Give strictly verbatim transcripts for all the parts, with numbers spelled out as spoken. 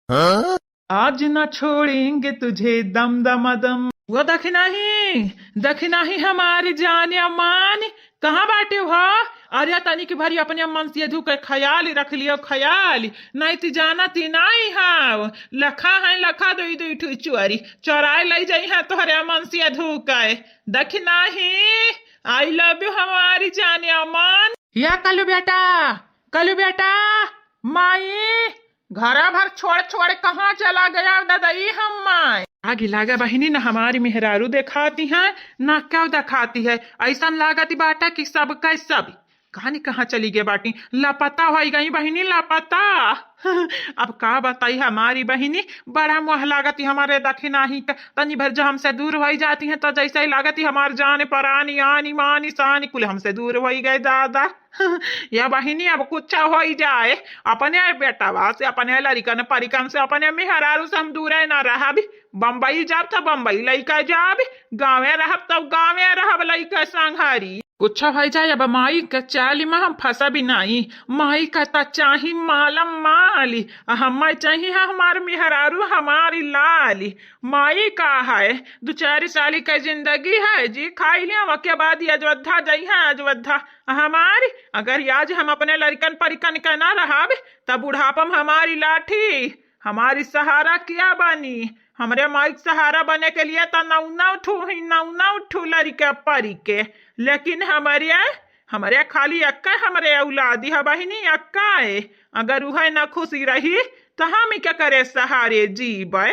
आज न छोड़ेंगे तुझे दम दमादम। वो दखिनाही, दखिनाही हमारी जान अमान, कहाँ बाटे हो? अरे तनिक भरी अपने मनसेधू के ख्याल रख लियो, ख्याल। नहीं ती जानती नहीं हाव, लखा है लखा दुई दुई ठू चोरी, चोराए लई जइहैं तोहरे मनसेधू के। दखिनाही, I love you हमारी जान अमान। या कलू बेटा, कलू बेटा, माई, घरा भर छोड़ छोड़ कहाँ चला गया ददई हम माई? आगी लागे बहिनी, न हमारी मेहरारू देखाती है, न केउ देखाती है। अइसन लागत बाटा कि सब कै सब कहानी कहाँ चली गए बाटी, लापता होइ गई बहिनी, लापता। अब का बताई हमारी बहिनी, बड़ा मोह लागत ही हमारे दखिनाही का। तनी भर जो हमसे दूर होइ जाती हैं तो जैसे ही लागत ही हमार जान परानी आनी मानी सानी कुल हमसे दूर होइ गए दादा। या बहिनी, अब कुछ होइ जाए, अपने बेटवा से, अपने लड़िकन परिकन से, अपने मेहरारू से हम दूरे न रहब। बम्बई जाब त बम्बई लइका जाब, गाँवे रहब तब गाँवे रहब लइका संघारी। कुछ होइ जाए, अब माई के चाली में हम फंसबी नाई। माई का त चाही मालम माली, आ हम्मै चाही हमार मेहरारू हमारी लाली। माई का है, दू चार साल के जिंदगी है, जी खाई लिया, ओके बाद ही अयोध्या जइहैं, अयोध्या। हमारी, अगर आज हम अपने लड़िकन परिकन के ना रहब, तब बुढ़ापा में हमारी लाठी, हमारी सहारा क्या बनी? हमरे माई के सहारा बने के लिए त नौ नौ ठू ही, नौ नौ ठू लड़िका परिके, लेकिन हमरे, हमरे खाली अक्का हमरे औलादी है बहिनी, अक्का है। अगर उहै ना खुशी रही, त हम के करे सहारे जीबै?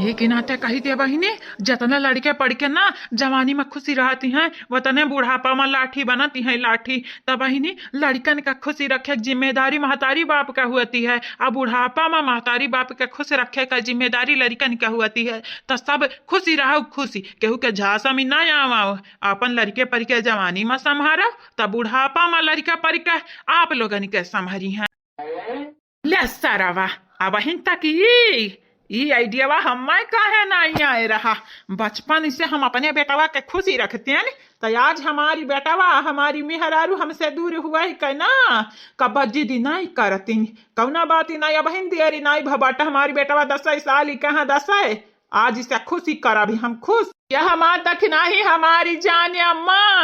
एक नाते कही दे बहिनी, जतना लड़िका परिके ना जवानी में खुशी रहती हैं, वतने बुढ़ापा में लाठी बनती हैं, लाठी। त बहिनी, लड़िकन का खुशी रखे के जिम्मेदारी महतारी बाप का होती है, आ बुढ़ापा में महतारी बाप के खुश रखे का जिम्मेदारी लड़िकन का होती है। त सब खुशी रहो, खुशी, केहू के झांसा में ना आवा, अपन लड़िके परिके जवानी में संभारो, त बुढ़ापा में लड़िका परिके आप लोगन के संभरी हैं। ले सरवा, अबहिन तक ई, ई आइडियावा हम्मै काहे नाहीं आए रहा? बचपन से हम अपने बेटवा के खुशी रखतेन, त आज हमारी बेटवा, हमारी मेहरारू हमसे दूर हुआ ही के ना, कब जिद नाहीं करतिन, कौना बात नाहीं, अबहिन देरी नाहीं भबाट, हमारी बेटवा दसै साल ही कहाँ दसै, आज इसे खुशी करब ही हम खुश। यह हमार दखिनाही हमारी जान अम्मा।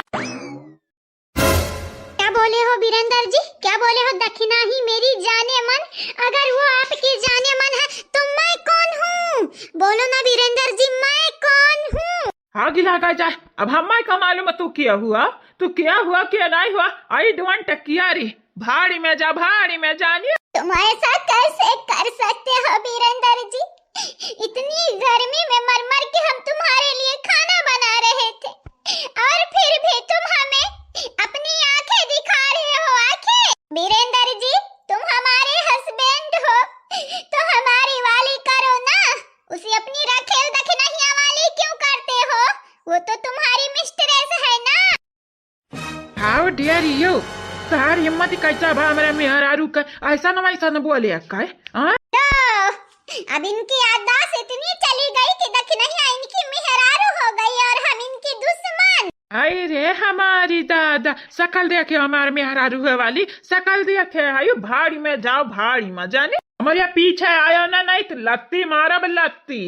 क्या बोले हो बीरेंद्र जी, क्या बोले हो? दखिनाही मेरी जान अमान, अगर वो आपकी जान अमान है तो मैं कौन हूँ? बोलो ना बीरेंद्र जी, मैं कौन हूँ? आगी लागा जाए, अब हम्मै का मालूम तू क्या हुआ, तू क्या हुआ, क्या नाहीं हुआ। I don't care। भाड़ी में जा, भाड़ी में जानिए। तुम ऐसा कैसे कर सकते हो बीरेंद्र जी? इतनी गर्मी में मर मर के हम तुम्हारे लिए खाना बना रहे थे और फिर भी तुम हमें अपनी आंखें दिखा रहे हो, आंखें। बीरेंद्र जी, तुम हमारे हस्बैंड हो तो हमारी वाली करो ना, उसे अपनी रखेल दखिनहिया वाली क्यों करते हो? वो तो तुम्हारी मिस्ट्रेस है ना। How dare you? तोहार हिम्मत कैसा बा हमरा मेहरारू का ऐसा न वैसा न बोले का है? हाँ? तो अब इनकी याददाश्त इतनी चली गई कि दखिनहिया इनकी मेहरारू हो गई और हम इनकी दुश्मन। अरे हमारी दादा, शकल देखे हमार मेहरारू है वाली, शकल देखे। आयु भाड़ी में जाओ, भाड़ी में जाने। हमारे पीछे आयो ना, नहीं तो लत्ती मारब लत्ती।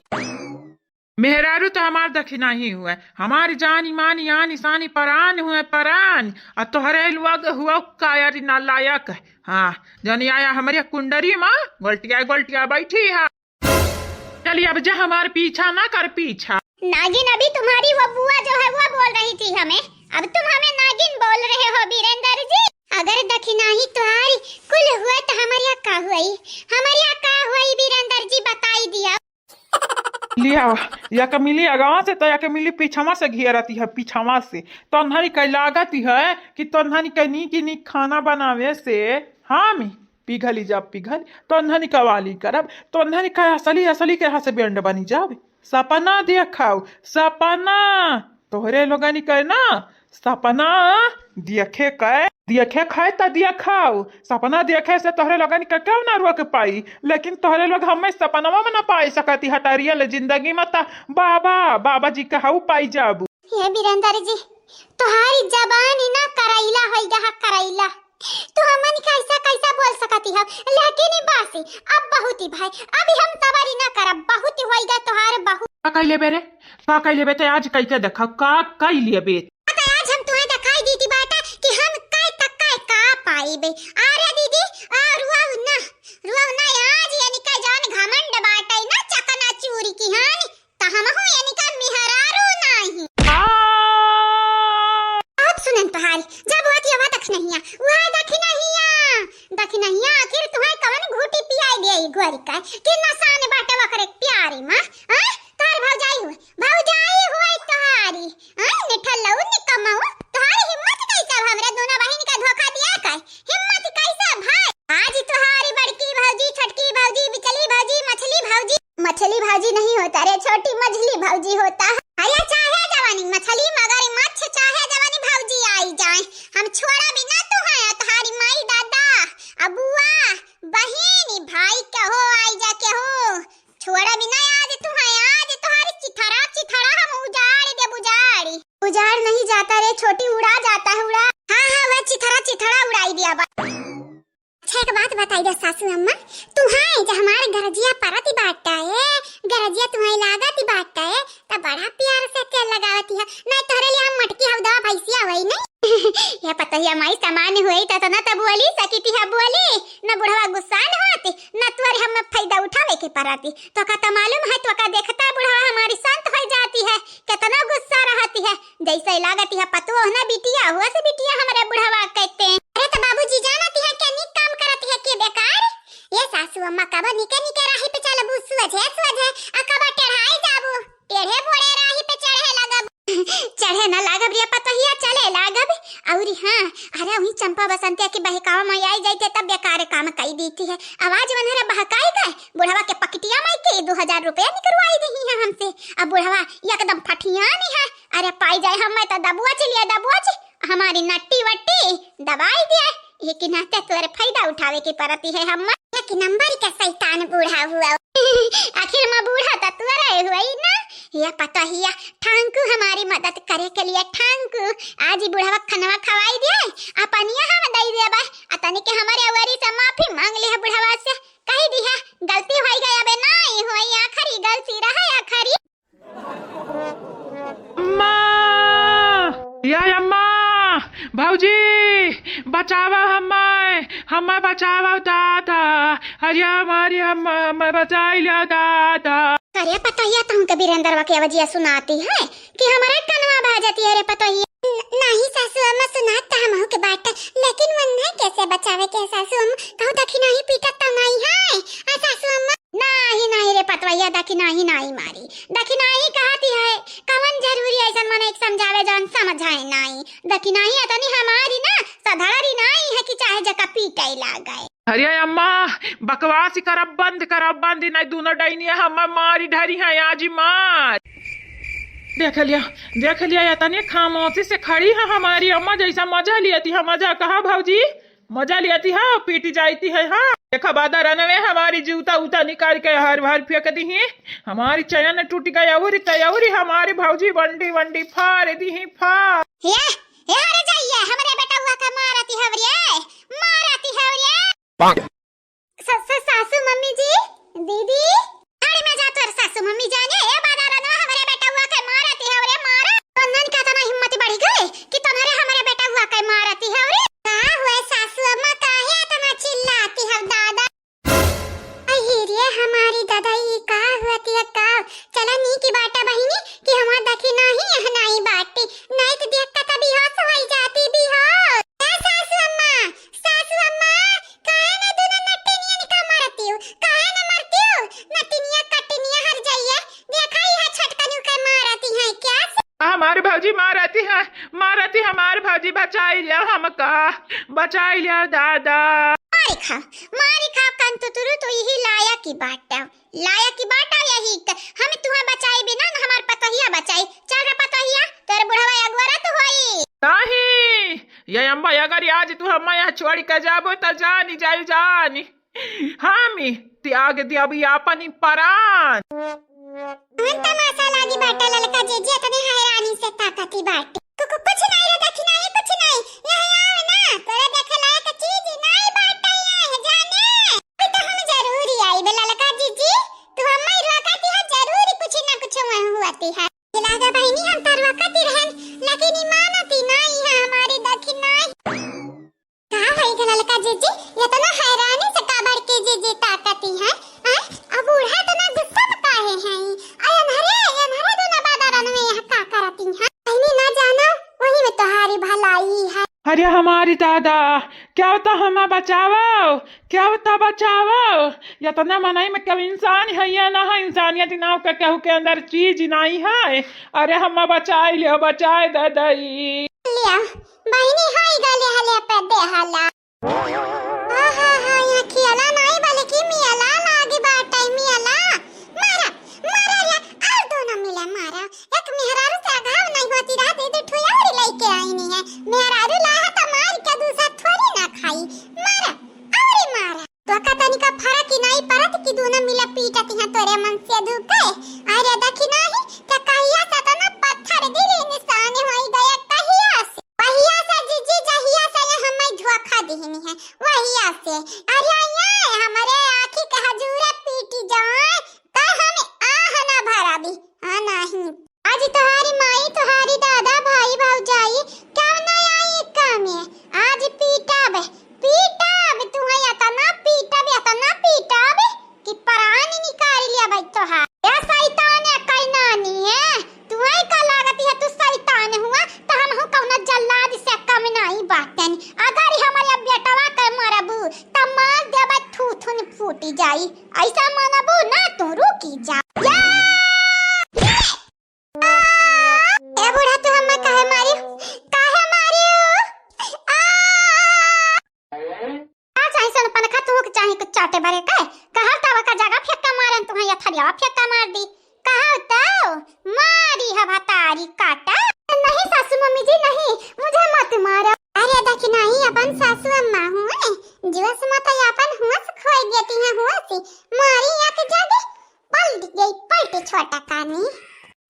मेहरारू तो हमार दखिनही हुए, हमार जान ईमान यान इसानी परान हुए परान, आ तोहरे लोग हुआ कायर नालायक। हाँ, जनी आया हमरे कुंडरी मा गोलटिया गोलटिया बैठी है। चलिए अब जा हमार पीछा ना कर पीछा। नागिन, अभी तुम्हारी वो बुआ जो है वो बोल रही थी हमें, अब तुम हमें नागिन बोल रहे हो बीरेंद्र जी? अगर दखिनही तुम्हारी कुल हुए तो हमारे यहाँ का हुई, हमारे यहाँ का हुई बीरेंद्र जी बताई दिया। लिया, या के मिली अगवा से तो या के मिली पीछवा से घेरती है, पीछवा से। तोन्हनी के लागत है कि तोन्हनी के नीक नीक खाना बनावे से हम पिघली जब पिघल, तोन्हनी के वाली करब, तोन्हनी के असली असली के हस्बैंड बनी जाब। सपना देखाओ, सपना। तोहरे लोगनी के ना सपना देखे के, देखे के है त देखाओ। सपना देखे से तोहरे लोगन के केहू ना रोक पाई, लेकिन तोहरे लोग हमें सपनवा में ना पाई सकती। हटा रियल जिंदगी में त बाबा, बाबा जी के हऊ पाई जाबू। हे बीरेंद्र जी, तोहारी जबान ही ना करैला होई गा, करैला। तू हमन के ऐसा कैसा बोल सकती हो? लेकिन ई बासी, अब बहुत ही भाई, अब हम सवारी ना करब, बहुत ही होइगा तोहार बहुत। का कइ लेबे रे? का कइ लेबे ते? आज कइ के देखा, का कइ लेबे? तो आज हम तुहे दिखाई दीदी बाटा कि हम कइ तक कइ का पाइबे। अरे दीदी, आ रुआउ ना, रुआउ ना, आज यानी का जान घमंड बाटे ना चकनाचूरी की हानि, त हमहू यानी का मेहरारू नाही। आ! अब सुनन तोहारी, जब होती हवा दखिनहिया, वह दखिनहिया, दखिनहिया आखिर तुहे कवन घूटी पियाई दे ई गोरी का, कि नसान बाटे ओकरे प्यारी मा, हाँ? तोहर भौजाई हुए, भौजाई हुए तोहारी, हाँ? निठल्लऊ निकम्मऊ, तोहारी हिम्मत कैसे अब हमरे दोनों बहिन का धोखा दिया का? हिम्मत कैसे भाई? आज तोहारी बड़की भौजी, छोटकी भौजी, बिचली भौजी, मछली भौजी, मछली भौजी नहीं होता रे, छोटी मझली भौजी होता है। अरे चाहे जवानी मछली, मगरमच्छ, चाहे जवानी भौजी आई जाए, हम छोड़ा बिना तुहे, तोहारी माई, दादा, अबुआ, बहिनी, भाई, केहो आई जा, केहो छोड़ा बिना। आज तुहे, आज तोहारी चिथड़ा चिथड़ा हम उजाड़ देब, उजाड़। उजाड़ नहीं जाता रे छोटी, उड़ा जाता है, उड़ा। हाँ, हाँ, वह चिथड़ा चिथड़ा उड़ाई दिया बा। अच्छा, एक बात बताई दे सासू अम्मा, तुहे जब हमारे गरजिया परत बाटा है, गरजिया तुहे लागत बाटा है, त बड़ा प्यार से तेल लगावती है, नहीं तोहरे लिए हम मटकी हौदा भैंसिया होई नहीं। यह पतोहिया माई सामान्य होई त तना त बोली सकिती है बोली, न बुढ़वा गुस्सा न होती, न तोरे हम फायदा उठावे के पराती। तो का त मालूम है, तो का देखता बुढ़वा हमारी शांत हो जाती है, कितना गुस्सा रहती है। जैसे लागत है पतोह ना बिटिया, हुआ से बिटिया हमारे बुढ़वा कहते हैं। अरे तो बाबूजी जानती है क्या नीक काम करती है के बेकार? ये सासू अम्मा कब निके निके राही पे चलबू, सोझे सोझे, आ कब टेढ़ाई जाबू, टेढ़े बोड़े राही पे चढ़े लगब। चढ़े ना लागब रे पतोहिया, चले लागब। औरी हाँ, अरे वही चंपा बसंतिया के बहकावा में आई जाते तब बेकार काम कई देती है। आवाज वनहरा बहकाई गए, बुढ़वा के पकटिया माई के दो हजार रुपया निकलवाई दही है हमसे। अब बुढ़वा एकदम फठिया नहीं है, अरे पाई जाए हम मैं तो दबुआ चलिए दबुआ जी, हमारी नट्टी वट्टी दबाई दिया। ये कि नाते तोरे फायदा उठावे के परती है हम। एक नंबर का शैतान बूढ़ा हुआ। आखिर में बूढ़ा तो तोरे हुई ना। ये पतोहिया, thank you हमारी मदद करे के लिए, thank you। आज ही बुढ़वा खनवा खवाई दिए, अपनिया हम दई देबे। अतनी के हमारे अवरी से माफी मांग ली है बुढ़वा से, कही दी है गलती होई गई, अबे नहीं होई, आखिरी गलती रहे आखिरी। अम्मा! या अम्मा! भौजी! बचावा हम्मै! हम्मै बचावा दादा! अरे हमारी अम्मा, हम्मै बचाई ल्या दादा! अरे पतोहिया, तुमके बीरेंद्रवा के आवाजिया सुनाती है कि हमारे कनवा भा जाती है रे पतोहिया। न-, नहीं सासू अम्मा, सुनात त हमहू के बाटे, लेकिन मन नहीं कैसे बचावे के सासू अम्मा, कहूँ दखिनाही पीटत तो नहीं है, आ सासू अम्मा। नाही, नाही रे पतवैया, दखिनाही नाही मारी। दखिनाही कहती है, कवन जरूरी ऐसन मनई के समझावे जौन समझाए नाही। दखिनाही अतनी हमारी ना, सधड़री नाही है कि चाहे जका पीटे लागे। अरे अम्मा, बकवास करब बंद करब बंद, नहीं दोनों डैनिया हमें मारी डरी है आज मार। देख लिया, देख लिया, अतनी खामोशी से खड़ी है हमारी अम्मा, जैसा मजा लिया थी हम मजा। कहा भौजी, मजा लियाती है, पीटी जाती है। हाँ, देखा बादा रनवे हमारी जूता उता निकाल के हर भर फेंक दी है। हमारी चैन टूट गई, अउरी त अउरी हमारी भौजी बंडी बंडी फाड़ दी है, फाड़। ये, ये हरे जाइए, हमरे बेटउआ का मारती हवरिये, मारती हवरिये। स-, स-, सासू मम्मी जी, दीदी, गाड़ी में जा तोर सासू मम्मी जाने, ए बादारनो हमरे बेटउआ के मारती हवरे मारा। तोनन का तना हिम्मत बढ़ी गए कि तोनरे हमरे बेटउआ के मारती हवरे। का हुए सासू अम्मा, काहे इतना चिल्लाती हव दादा? अही रे हमारी दादा, ई का हुआ तिया का? चला नी की बाटा बहिनी कि हमार दखिनाही यह नाई बाटी, नाई तो देख का तब बेहोश होई जाती बेहोश। ए सासू अम्मा, सासू अम्मा, काहे ना दोनों नट्टिनियन का मारती हो? काहे ना मारती हो? नट्टिनिया कट्टिनिया हर जाइए। देखा ही है छोटकनियों के मारती हैं क्या? हमारे भौजी मारती है, मारती हमारे भौजी, बचाई लिया हमका, बचाई लिया दादा। मारी खा, मारी खा कंतुतुरु, तो यही लायक ही बाटा, लायक ही बाटा यही क-, हम तुम्हें बचाई बिना न हमार पतोहिया बचाई। चल रे पतोहिया, तोर बुढ़वा अगवरत होई। नहीं, ये अम्मा, अगर आज तू हम्मा यहाँ छोड़ के जाबो, त जानी जाई जानी। हामी त्याग दिया भी आपन ही परान। कौन तमाशा लागी बाटे ललका जीजी, इतनी हैरानी से ताकती बाटे। कु-, कु-, कुछ नहीं रे दखिनाही, कुछ नहीं। यहाँ आवे ना, तोरे देखे लायक ये हमारी दादा, क्या होता हमा बचावो, क्या होता बचावो? यतना मनई में केहू इंसान है या ना है, इंसानियत नाव के केहू के अंदर चीज नहीं है। अरे हमा बचाई लियो, बचाए दे दई। लिया, बहिनी हाई गले हले पे दे हला। आहा हा, यहाँ खियाला नाई बल्कि मियाला लागी बाटे, मियाला। मारा, मारा रे, और दोनों मिला मारा। एक मेहरारू से अगाव नहीं होती रात, ये दो ठो और लइके आईनी है। मेहरारू लाहा त मार के दूसरा थोड़ी ना खाई। मारा, और मारा। तो का तनिका फरक ही नहीं परत कि दोनों मिला पीटत यहाँ तोरे मन से दुखे। अरे देखी नहीं, त कहिया से तना पत्थर दिल निशान होई गया कहिया से। वहिया से जीजी, जहिया से ये हमें धोखा दिहनी है, वहिया से। अरे ये हमरे आँखी के हजूरा पीटी जाए, त हम आह ना भरा दी। हाँ नहीं। आज तोहारी माई, तोहारी दादा, भाई, भौजाई, क्यों ना आई काम में? आज पीटब, पीटब, तुम्हें इतना पीटब, इतना पीटब कि प्राण निकाल लिया भाई तोहार। ए शैतान, ए कैनानी है, तुम्हें का लागत है तू शैतान हुआ, त हमहू कौनो जल्लाद से कम नहीं बाटन। अगर ही हमारे बेटवा के मरबू, त मार देबे, थूथुन फूटी जाई। ऐसा मनबू ना तू, रुकी जा। या! ए बूढ़ा, तू हमें काहे मारी? काहे मारी हो? आ! का चाही सन पनखा, तू के चाही कुछ चाटे बरे का? कहल तवा का जगह फेंका मारन, तुम्हें या थरियावा फेंका मार दी। कहा तो मारी है भतारी काटा। नहीं सासू मम्मी जी, नहीं, मुझे मत मारो। अरे देखी नहीं, अपन सासू अम्मा हुए, जुअस मत अपन हुआस खोई देती हैं, हुआसी मारी एक जगह पलट गई, पलटी छोटा कानी।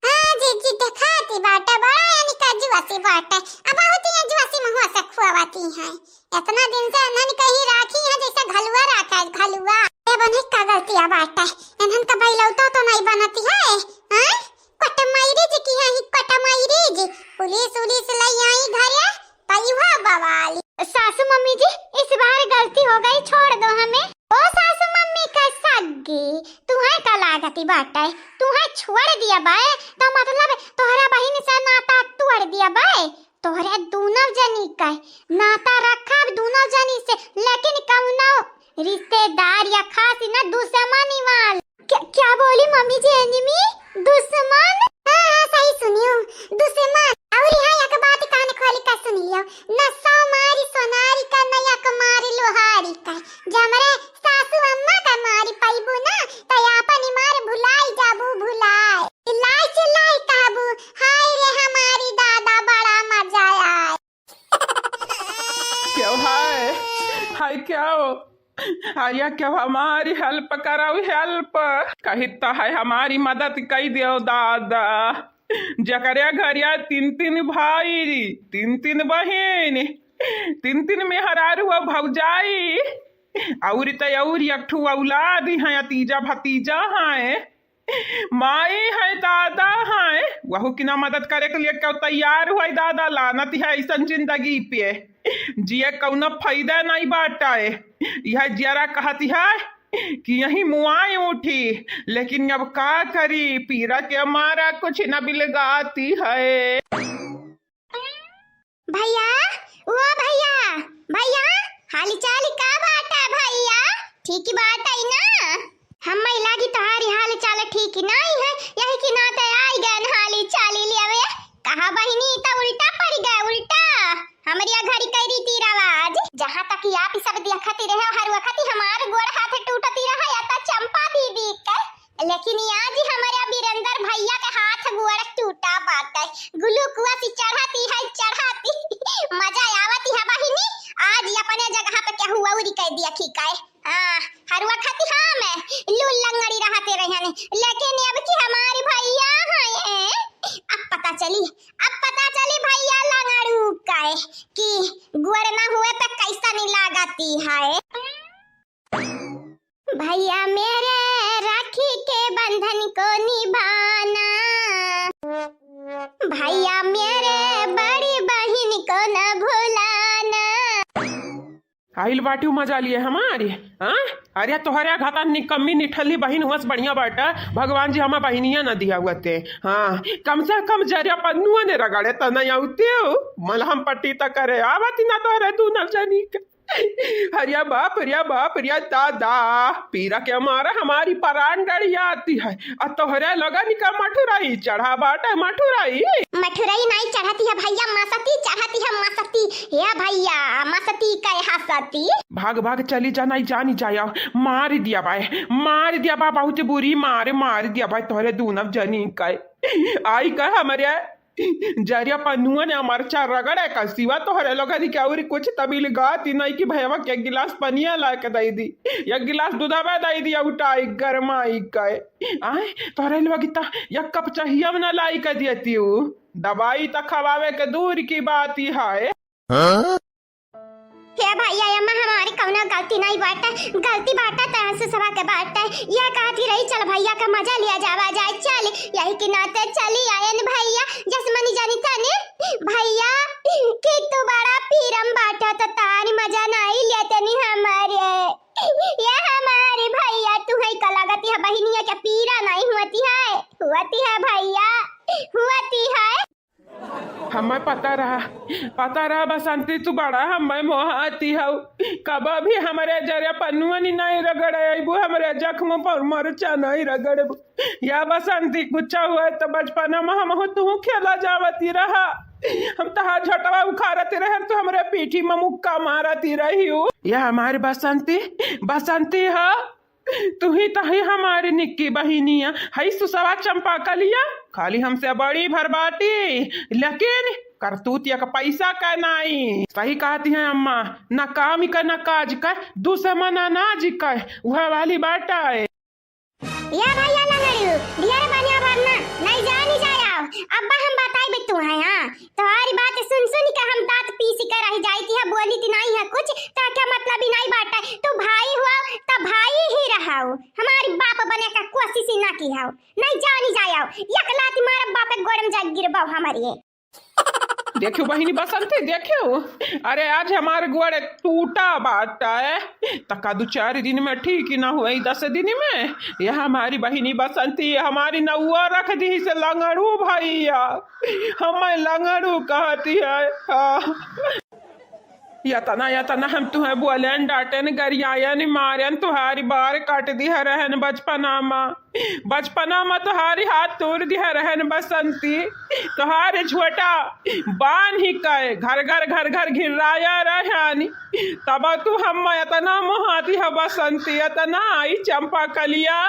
हाँ जीजी, देखाती बाटे, बड़ा यानी का जुआसी बाटे। अब बहुत ही जुआसी महुआ से खुआवती हैं। इतना दिन से इन्हन कहीं राखी है जैसे घलुआ राखा है, घलुआ। ये बने का गलतिया बाटे, इन्हन का बैलौता तो नहीं बनती है, हैं? कटमाइरी जी की है, कटमाइरी जी। पुलिस उलिस ले आई घरे, तैहा बवाली। सासू मम्मी जी, इस बार गलती हो गई, छोड़ दो हमें। ओ सासू मम्मी का सग्गी, तुहें का लागती बाटे, तुहें छोड़ दिया बाए, तो मतलब तोहरा बहिन से नाता तोड़ दिया बाए। तोहरे दूनो जनी का नाता रखब दूनो जनी से, लेकिन कौनो रिश्तेदार या खास ना, दुश्मनी वाला। क्या, क्या बोली मम्मी जी, एनिमी? दुश्मन? हाँ, हाँ, सही सुनियो, दुश्मन। और यहाँ एक बात कान खोली का सुन लियो, न सौ मारी सोनारी का, न एक मारी लोहारी का। जब हमरे सासू अम्मा का मारी पाइबू ना, तो आपन मार भुलाई जाबू, भुलाई। चिल्लाई चिल्लाई कहबू, हाय रे हमारी दादा, बड़ा मजा आए। क्यों हाय? हाय क्यों? आया क्यों हमारी help कराओ, help। कही तो है हमारी मदद कई दियो दादा। जकरे घरिया तीन तीन भाई, तीन तीन बहिन, तीन तीन मेहरारू और भौजाई, और तो और एक ठू औलाद हैं, तीजा भतीजा हैं। माई है, दादा है, वहू की ना मदद करे के लिए क्यों तैयार हुआ है दादा? लानत है ऐसन जिंदगी पे, जिए कौनो फायदा नहीं बाटा है। यह जरा कहती है कि यहीं मुआई उठी, लेकिन अब का करी, पीरा के मारा कुछ न बिलगाती है। भैया, ओ भैया, भैया, हाल चाल का बाटा भैया? ठीक बाटा ना? हम्मे लागी तोहारी हाल चाल ठीक नाई है, यही के नाते आई गए हाली चाली लेवे। कहा बहिनी, त उल्टा पड़ गए, उल्टा। हमरी घरी करी रीति रवाज। जहाँ तक आप ई सब देखती रहे, हर वक्त ही हमार गोड़ हाथ टूटती रहा, या त चंपा दीदी के। लेकिन आज हमरे वीरेंद्र भैया के हाथ गोड़ टूटा बाटे, ग्लूकोज चढ़ाती है, चढ़ाती। मजा आवती है बहिनी, आज अपने जगह पे केहू औरी कह दिया, ठीक है। हाँ, हरुआ खाती हाँ मैं लूल लंगड़ी रहते रहने, लेकिन अब की हमारी भैया हैं, अब पता चली, अब पता चली भैया लंगड़ू का है कि गोड़ ना हुए पे कैसा नहीं लागती है। भैया मेरे राखी के बंधन को निभाना, भैया मेरे बड़ी बहिन को न भुलाना। आइल बाटू मजा लिए हमारे। हाँ? अरे तोहरे घाता निकम्मी निठल्ली बहिन हुआ से बढ़िया बाटा, भगवान जी हमा बहिनिया न दिया हुआ ते। हाँ, कम से कम जरिया पन्नुआ ने रगड़े त नहीं आउते हो, मलहम पट्टी त करे आवती ना तोहरे दू नल जनी के। अरे बाप रे बाप रे दादा, पीरा के मारा हमारी परान डरियाती है। आ तोहरे लगन का मठुराई चढ़ा बाटे मठुराई। मठुराई नहीं चढ़ती है भैया, मसती चढ़ती है मसती। हे भैया, मसती कै हसती। भाग भाग चली जा, नहीं जानी जाया, मार दिया बाय, मार दिया बा, बहुत बुरी मार, मार दिया बाय तोहरे दूनब जनी कै। आई का हमरे जरिया पन्नुआ ने मरचा रगड़े का सिवा तोहरे लोगन के अउरी कुछ तबील गाती नहीं कि भैया के एक गिलास पनिया ला के दे दी, एक गिलास दूधवा दे दी, उठाई गरमाई के। आए, तोहरे लोग त एक कप चाहिए ना लाई के देती हूँ, दवाई त खवावे के दूर की बात ही है। हाँ? हे भैया, एमा हमारी कौनो गलती नहीं बाटे, गलती बाटे त सुसवा के बाटे। यह कहती रही, "चल भैया का मजा लिया जावा जाए, चल।" यही के नाते चली आयन भैया, जस मनी जानी तने भैया कि तू बड़ा पीरम बाटा त तारी मजा नहीं लेते नी हमारे। ये हमारी भैया, तू है का लगती है बहिनिया के पीरा नहीं होती है, होती है भैया, होती है। हमें पता रहा, पता रहा बसंती, तू बड़ा हमें मोहाती हऊ। कब भी हमरे जरे पन्नुअनी नहीं रगड़े अइबू, हमरे जख्म पर मरचा नहीं रगड़बू। या बसंती, कुछ हुआ तो बचपना में हम तू खेला जावती रहा। हम तहार झटवा उखाड़ती रहे, तू हमरे पीठी में मुक्का मारती रही हूँ। या हमारी बसंती, बसंती हो। तुही तही हमारी निक्की बहिनिया, हई सुसवा चंपा कलिया, खाली हमसे बड़ी भर बाटी, लेकिन करतूत एक पैसा का नाई। सही कहती हैं अम्मा, ना काम का ना काज का, दुश्मन अनाज का, वह वाली बाटा है। या भैया लंगड़ू, ढेर बनिया भरना, नहीं जानी जाया। अब्बा हम बताई भी तू है, हाँ। तोहारी बात सुन सुन के हम दांत पीस के रह जाई थी, बोली थी नहीं है कुछ, तो क्या मतलब ही नहीं बाटे। तू भाई हुआ तो भाई ही रहाओ, हमारी बाप बने का कोशिश ही ना की हाओ, नहीं जानी जायाओ, एक लात मारब बाप के गोड़ में जा गिरबाओ हमारी। देखियो बहिनी बसंती, देखियो, अरे आज हमार गोड़ टूटा बाटा है, तका दो चार दिन में ठीक ही ना हुई, दस दिन में। यह हमारी बहिनी बसंती हमारी नौआ रख दी से लंगड़ू भैया, हमें लंगड़ू कहती है। हाँ। यतना यतना हम तुहें बोलेन, डांटेन, गरियायन, मारेन, तुहारी बार काट दी है रहन बचपना मा। बचपना मा तुहारी हाथ तोड़ दी है रहन बसंती, तुहारे झोटा बांध ही कहे घर घर घर घर घिर्राया रहन, तब तू हम यतना मोहाती है बसंती, यतना आई चंपा कलिया।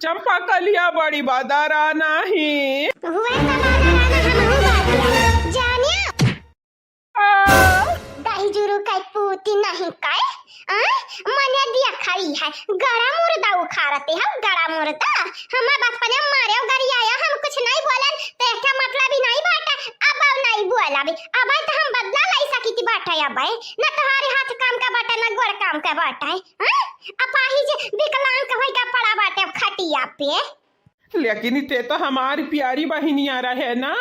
चंपा कलिया बड़ी बदरा नाही। हुए तो बदरा ना, हम हूँ बदरा। जानिया। आ? दही जुरू कै पूती नहीं कै? आ? मने दिया खड़ी है, गड़ा मुर्दा उखाड़ते हो, गड़ा मुर्दा। हमें बचपने मारे गरियाया, हम कुछ नहीं बोलन, तो एक मतलब ही नहीं बाटा, अब अब नहीं बोला भी। अब तो हम बदला लाई सकी थी बाटा, अब न तुम्हारे हाथ काम का बाटा, न गोड़ काम का बाटा है। हाँ? अपाहिज विकलांग होई का पड़ा बाटे अब खटिया पे। लेकिन ते तो हमारी प्यारी बहिनिया रहे ना,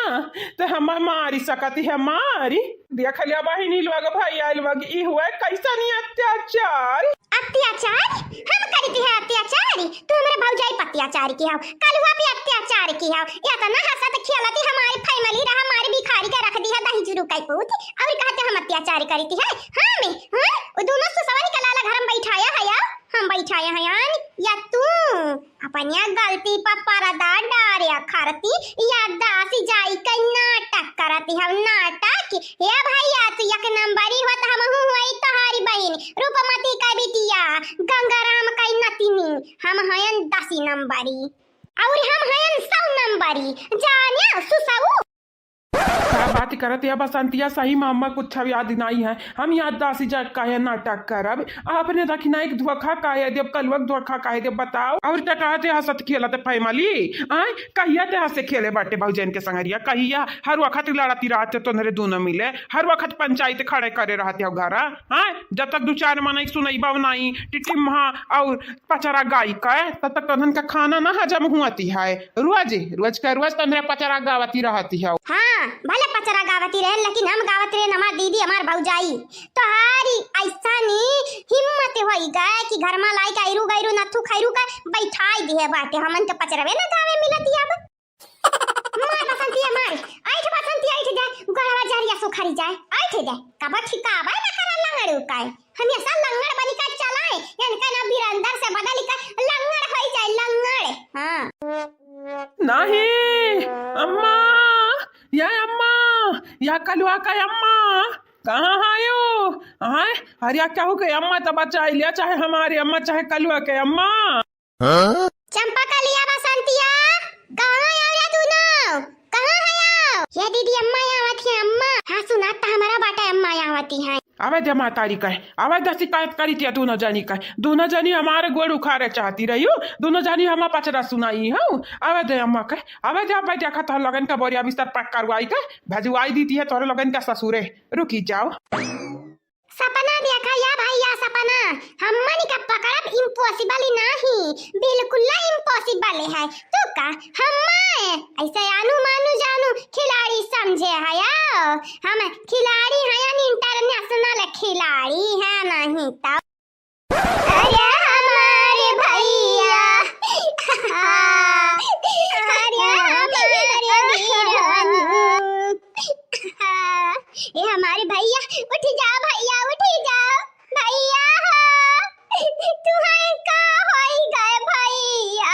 तो हम मारी सकती है मारी। देख लिया बहिनी लोग, भैया लोग, ई हुए कैसन अत्याचार। अत्याचार? हम करी थी है अत्याचार? तू हमरे भौजाई पर अत्याचार की हो, कलुआ पे अत्याचार की हो। इतना हंसत खेलती हमारी family रहा, हमारे भिखारी के रख दी है दही जुरू कै पूत, और कहते हम अत्याचार करी थी है। हाँ मैं, हाँ? वो दोनों सुसवन के लाला घर में बैठाया है या? हम बैठाए हैं यान या तू? अपनिया गलती पर पर्दा डारे खरती या दासी जाई के नाटक करती हम नाटक। हे भैया, तू एक नंबरी हो त हम हूँ हुई तोहारी बहिन रूपमती का बिटिया, गंगाराम का नतिनी। हम हयन दसी नंबरी और हम हयन सौ नंबरी। जाने सुसऊ। का बात करत या बसंतिया, सही में हमें कुछ याद नहीं है। हम याददासी जा काहे नाटक करब? आपने रखी ना एक धोखा काहे देब, कलुआ के धोखा काहे देब, बताओ। और क्या कहते हंसत खेलत family? आय, कहिया ते हंसे खेले बाटे भौजन के संगरिया? कहिया हर वक्त लड़ती रहते तोहरे दोनों मिले, हर वक्त पंचायत खड़े करे रहते हो घरा। आय, जब तक दो चार मनई सुनैबा नहीं टिटिम्हा और पचरा गाई का, तब तक तोहन का खाना ना हजम हुआती है। रोज, रोज का रोज तोहरे पचरा गावती रहती हो। हाँ, भले पचरा गावती रहे, लेकिन हम गावत रहे, हमार दीदी, हमार भौजाई। तोहारी ऐसा नी हिम्मत होई गए कि घर मा लाई के ऐरू गैरू नथु खैरू के बैठाई दिहे बाटे। हमन के पचरवे ना गावे मिलत अब। मार बसंतिया मार, ऐठ बसंतिया, ऐठ दे, गड़वा जरिया सुखरी जाए, ऐठ दे। कब ठिकावा ना करा लंगड़ू काए। हमेशा लंगड़ बनी का चलाए, इनका ना बिरंदर से बदल का लंगड़ होई जाए, लंगड़। हाँ। नहीं, अम्मा, या अम्मा, या कलुआ का अम्मा, कहाँ आयो? आए, अरे या केहू के अम्मा तो बचाई लिया, चाहे हमारी अम्मा, चाहे कलुआ के अम्मा। हाँ? चंपा कलिया बसंतिया, कहाँ आयो रे दुनो? कहाँ है आओ? ये दीदी अम्मा यहाँ आवत है, अम्मा। हाँ, सुनात तो हमारा बाटे अम्मा यहाँ आवती हैं। आवे दे मातारी कहे, आवे दे शिकायत करी थी दुनो जनी कहे। दुनो जनी हमारे गोड़ उखारे चाहती रही हो, दुनो जनी हमार पचरा सुनाई हो। आवे दे अम्मा कहे, आवे दे, आवे दे, खा तोहर लगन का बोरिया बिस्तर पैक करवाई के, भेजवाई दीती है तोहरे लगन का ससुरे। रुकी जाओ। सपना देखा या भैया, सपना। हमन का पकड़ब impossible ही नाही, बिल्कुल impossible है। तू का हम्मा ऐसे आनू मानू जानू खिलाड़ी समझे है? आओ, हम खिलाड़ी हैं, international खिलाड़ी है नहीं तो। अरे हमारे भैया, हाँ, अरे हमारे वीर हनुमान। हाँ, ए हमारे भैया, उठी जाओ भैया, उठी जाओ। भैया हो, तुहैं का होई गए भैया?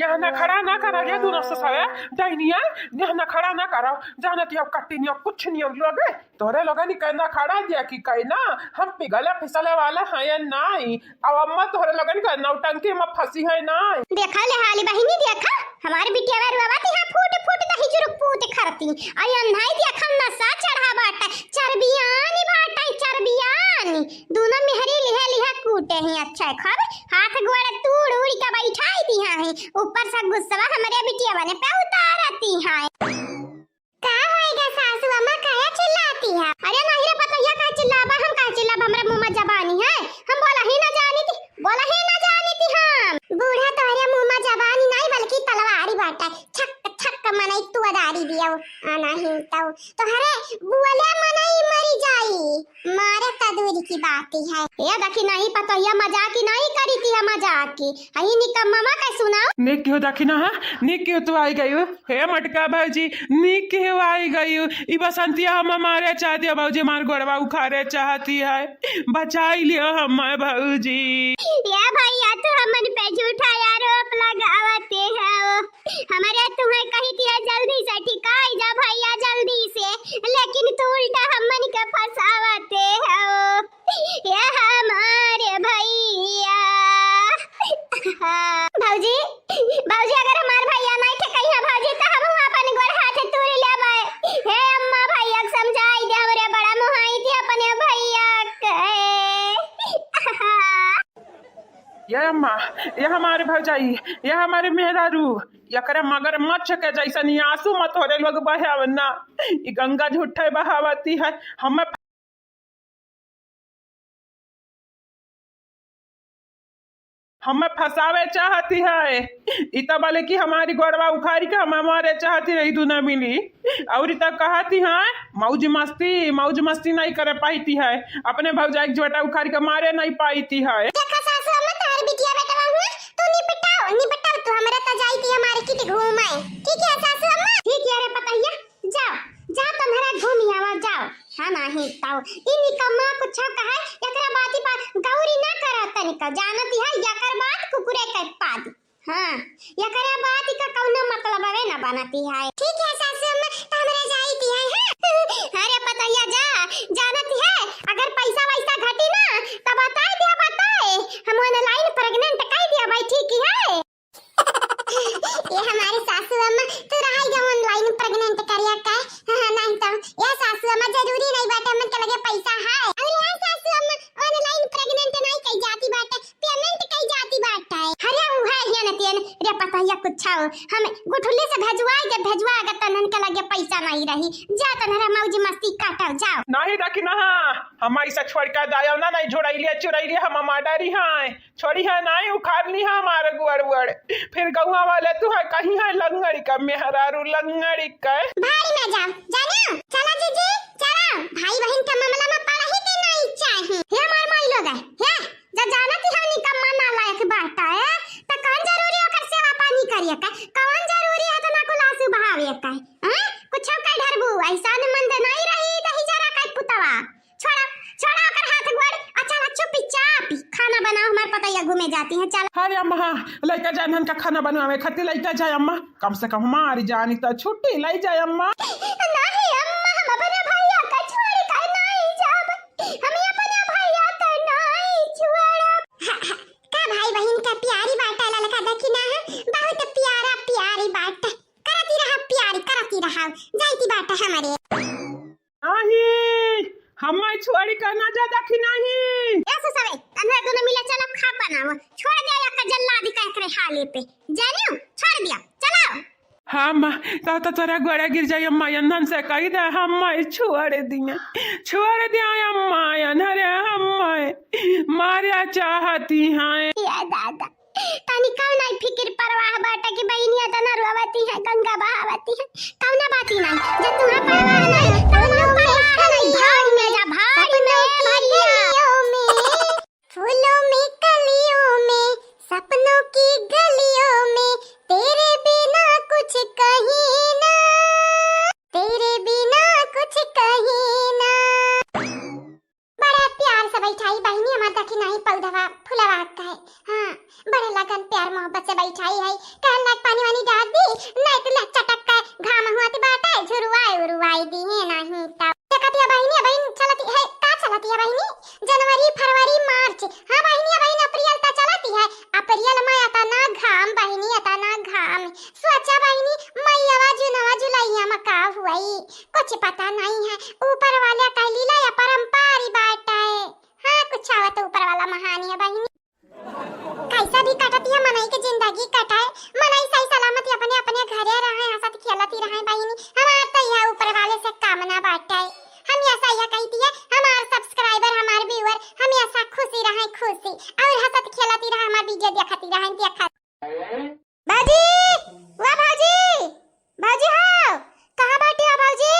यहाँ नखड़ा ना करा, ये दुनो ससुरे, डाइनिया, यहाँ नखड़ा ना करा। जानत या कट्टी निया कुछ नियम लोगे, तोरे लोगन के नखड़ा दिया कि कहे ना, हम पिघले फिसले वाले हैं नाई। अब अम्मा तोहरे लोगन के नौटंकी में फंसी है नाई। देखा ले हाली बहिनी, देखा, हमारे बिटिया रोवत है फूट फूट दही चुरुक पूत खरती। आई अन्हाई देखा नशा चढ़ा बाटे, चरबियानी बाटे, चरबियानी। दुनो मेहरी लिहे लिहे कूटे ही अच्छा खाबे, हाथ गोड़ तूड़ उड़ के बैठाई दिहा है, ऊपर से गुस्सा हमरे बिटिया बने पे उतारती है। का होएगा सासू अम्मा, काहे चिल्लाती है? अरे नहीं रे पतोहिया, काहे चिल्लाबा? हम काहे चिल्लाबा? हमरा मुँह में जबानी है, हम बोला ही ना जानी थी, बोला ही ना जानी थी हम। बूढ़ा तोहरे मुँह में जबानी नहीं, बल्कि तलवारी बाटे, छक छक मनई तू अदारी दियो। आ नहीं तो तोहरे बोले मनई मरी जाई, मारे तदूरी की बात है। ए देखी नहीं पतोहिया मजाक ही नहीं करी थी, हम मजाक की। अही निकम्मा के सुनाओ। नीक कियो दखिना, हाँ? नीक कियो तू आई गयू। हे मटका भौजी, नीक कियो आई गयू। ई बसंतिया हम मारे चाहती है भौजी, हमार गोड़वा उखारे चाहती है। बचाई लियो हमें भौजी। या भैया, तू हमन पे झूठा आरोप लगावते हो। हमरे तुहैं कही थी है जल्दी से ठिकाई जा भैया, जल्दी से, लेकिन तू उल्टा हमन के फंसावते हो। ये हमारे भैया। भौजी, भौजी, अगर हमार भैया नहीं ठेकइहा भौजी, तो हम अपन गोड़ हाथ तूड़ लेबै। हे अम्मा, भैया के समझाई दे, हमरे बड़ा मुहाई थी अपने भैया के। ये अम्मा, ये हमारे भौजाई, ये हमारे मेहरारू, एकरे मगरमच्छ के जैसन ई आंसू मत तोहरे लोग बहावना। ई गंगा झूठे बहावती है। हमें, हमें फंसावे चाहती है। ई त बोले कि हमारी गोड़वा उखारी के हमें मारे चाहती रही, दुनो मिली। और ई त कहती है, मौज मस्ती, मौज मस्ती नहीं करे पाती है। अपने भौजाई के झोटा उखारी के मारे नहीं पाती है। देखा सासू अम्मा, तोहर बिटिया बेटवा हुआ, तू निपटाओ, निपटाओ, तू हमरा त जाई थी मार्केट घूमे। ठीक है सासू अम्मा? ठीक है रे पतैया, जाओ, जाओ तुम्हारा घूम आवा, जाओ। हाँ नहीं तो ई निकम्मा कुछ कहे, एकरा बाती पर गौरी ना करा तनिक, जानती है एकर बात कुकुरे के पादी। हाँ, एकरा बात का कौनो मतलबवे ना बनती है। ठीक है सासू अम्मा, त हमरा जाई थी है, हाँ? अरे पतैया जा, जानती है, अगर पैसा वैसा घटी ना, त बताई दिया, बताए, हम online pregnant कई दिया भाई, ठीक है? ये हमारे सासू अम्मा, तू रहाई जा online pregnant करिया का? हाँ, हाँ, नहीं तो, ये सासू अम्मा जरूरी नहीं बाटे, हमन के लगे पैसा है। अरे हाँ सासू अम्मा, online pregnant नहीं कही जाती बाटे, payment कही जाती बाटे। अरे उ है ये नतियन, रे पतैया कुछ हो, हम गुठुली से भेजवाई दे, भेजवा अगर तनन के लगे पैसा नहीं रही, जा तनहरा मौज मस्ती काटो, जाओ। नहीं दखिनहा, हम ऐसा छोड़ के दायो ना, नहीं झुड़ैलिया चुड़ैलिया हम माडरी हैं, छोड़ी है नहीं, उखाड़ ली है हमारे गुअर वुअर। फिर गौवा वाले तू है कहीं है लंगड़ी का मेहरारू, लंगड़ी का। भाड़ी में जाओ, जानो, चला जीजी, चला, भाई बहन के मामला में पड़ा ही के नहीं चाही। हे हमार माई लोग है, हे, जब जाना कि हम निकम्मा नालायक बाटा है, त कौन जरूरी ओकर सेवा पानी करिए का? कौन जरूरी है इतना कुल आंसू बहावे का? हैं? कुछ का ढरबू, ऐसा मंद नहीं रही, दही जरा का पुतवा। छोड़ा, छोड़ा ओकर हाथ गोड़, अच्छा ला चुपचाप खाना बनाओ, हमार पतैया घूमे जाती है, चल। अरे अम्मा, हाँ, लइका जाए हमन का खाना बनवावे खातिर लइका जाए अम्मा, कम से कम हमारी जानी तो छुट्टी लाई जाए अम्मा। नहीं अम्मा, हम अपने भैया का छोड़ कर नहीं जाब, हम अपने भैया का नहीं छोड़ब। हाँ, हाँ, का भाई बहन का प्यारी बाटा ललका दखिनहा, बहुत प्यारा प्यारी बाटा, करती रहा प्यारी, करती रहा, जाती बाटा हमारे। नहीं, हम्मे छोड़ी के ना जा दखिनही। ए ससुरे, तन्हरा दोनों मिले चलो खा बनाओ। छोड़ दिया या का जल्लादी का एकरे हाले पे। जानियो, छोड़ दिया। चलो। हाँ माँ, तो, तो तोरा गोड़ा गिर जाई अम्मा, यंदन से कही दे, हम्मे छोड़ दिया। छोड़ दिया अम्मा, अनहरे हम्मे मारे चाहती हैं। या दादा, तनी कौन आई फिकिर परवाह बाटे कि बहिनिया तना रोवती है, गंगा बहावती है, कौना बाती नहीं। जब तुम्हें परवाह नहीं, तो हम परवाह नहीं। भाड़ में जा, भाड़ में, भैया। फूलों में कलियों में, सपनों की गलियों में, तेरे बिना कुछ कहीं ना, तेरे बिना कुछ कहीं ना। बड़ा प्यार से बैठाई बहिनी, हमार दखिनही पौधवा फुलवा का है। हाँ, बड़े लगन प्यार मोहब्बत से बैठाई है। कहन लाग पानी वानी डाल दी, नहीं तो ले चटक के घाम हुआ ती बाटे, झुरुआई उरुआई दी है नहीं तो। देखत या बहिनी, बहिन चलती है, का चलती है बहिनी? जनवरी, फरवरी, मार्च, हाँ बहिनी, बहिन अप्रैल तक चलती है। अप्रैल में अतना घाम बहिनी, अतना घाम। सोचा बहिनी, मईवा, जूनवा, जुलैया में का हुई? कुछ पता नहीं है, ऊपर वाला कह लीला या परंपारी बाटा है। हाँ, कुछ आवत ऊपर वाला महानी है बहिनी। कैसा भी कटती है मनई के जिंदगी कटाए, मनई सही सलामत अपने अपने घरे रहे, हंसत खेलत ही रहे बहिनी। हमार तो यह ऊपर वाले से कामना बाटा है। हम ऐसा यह कहती है, हमार subscriber, हमार viewer, हम ऐसा खुशी रहे, खुशी, और हंसत खेलत ही रहे, हमार video देखत ही रहे, देखत। बाजी, वा बाजी, बाजी हो, कहाँ बाटी हो बाजी?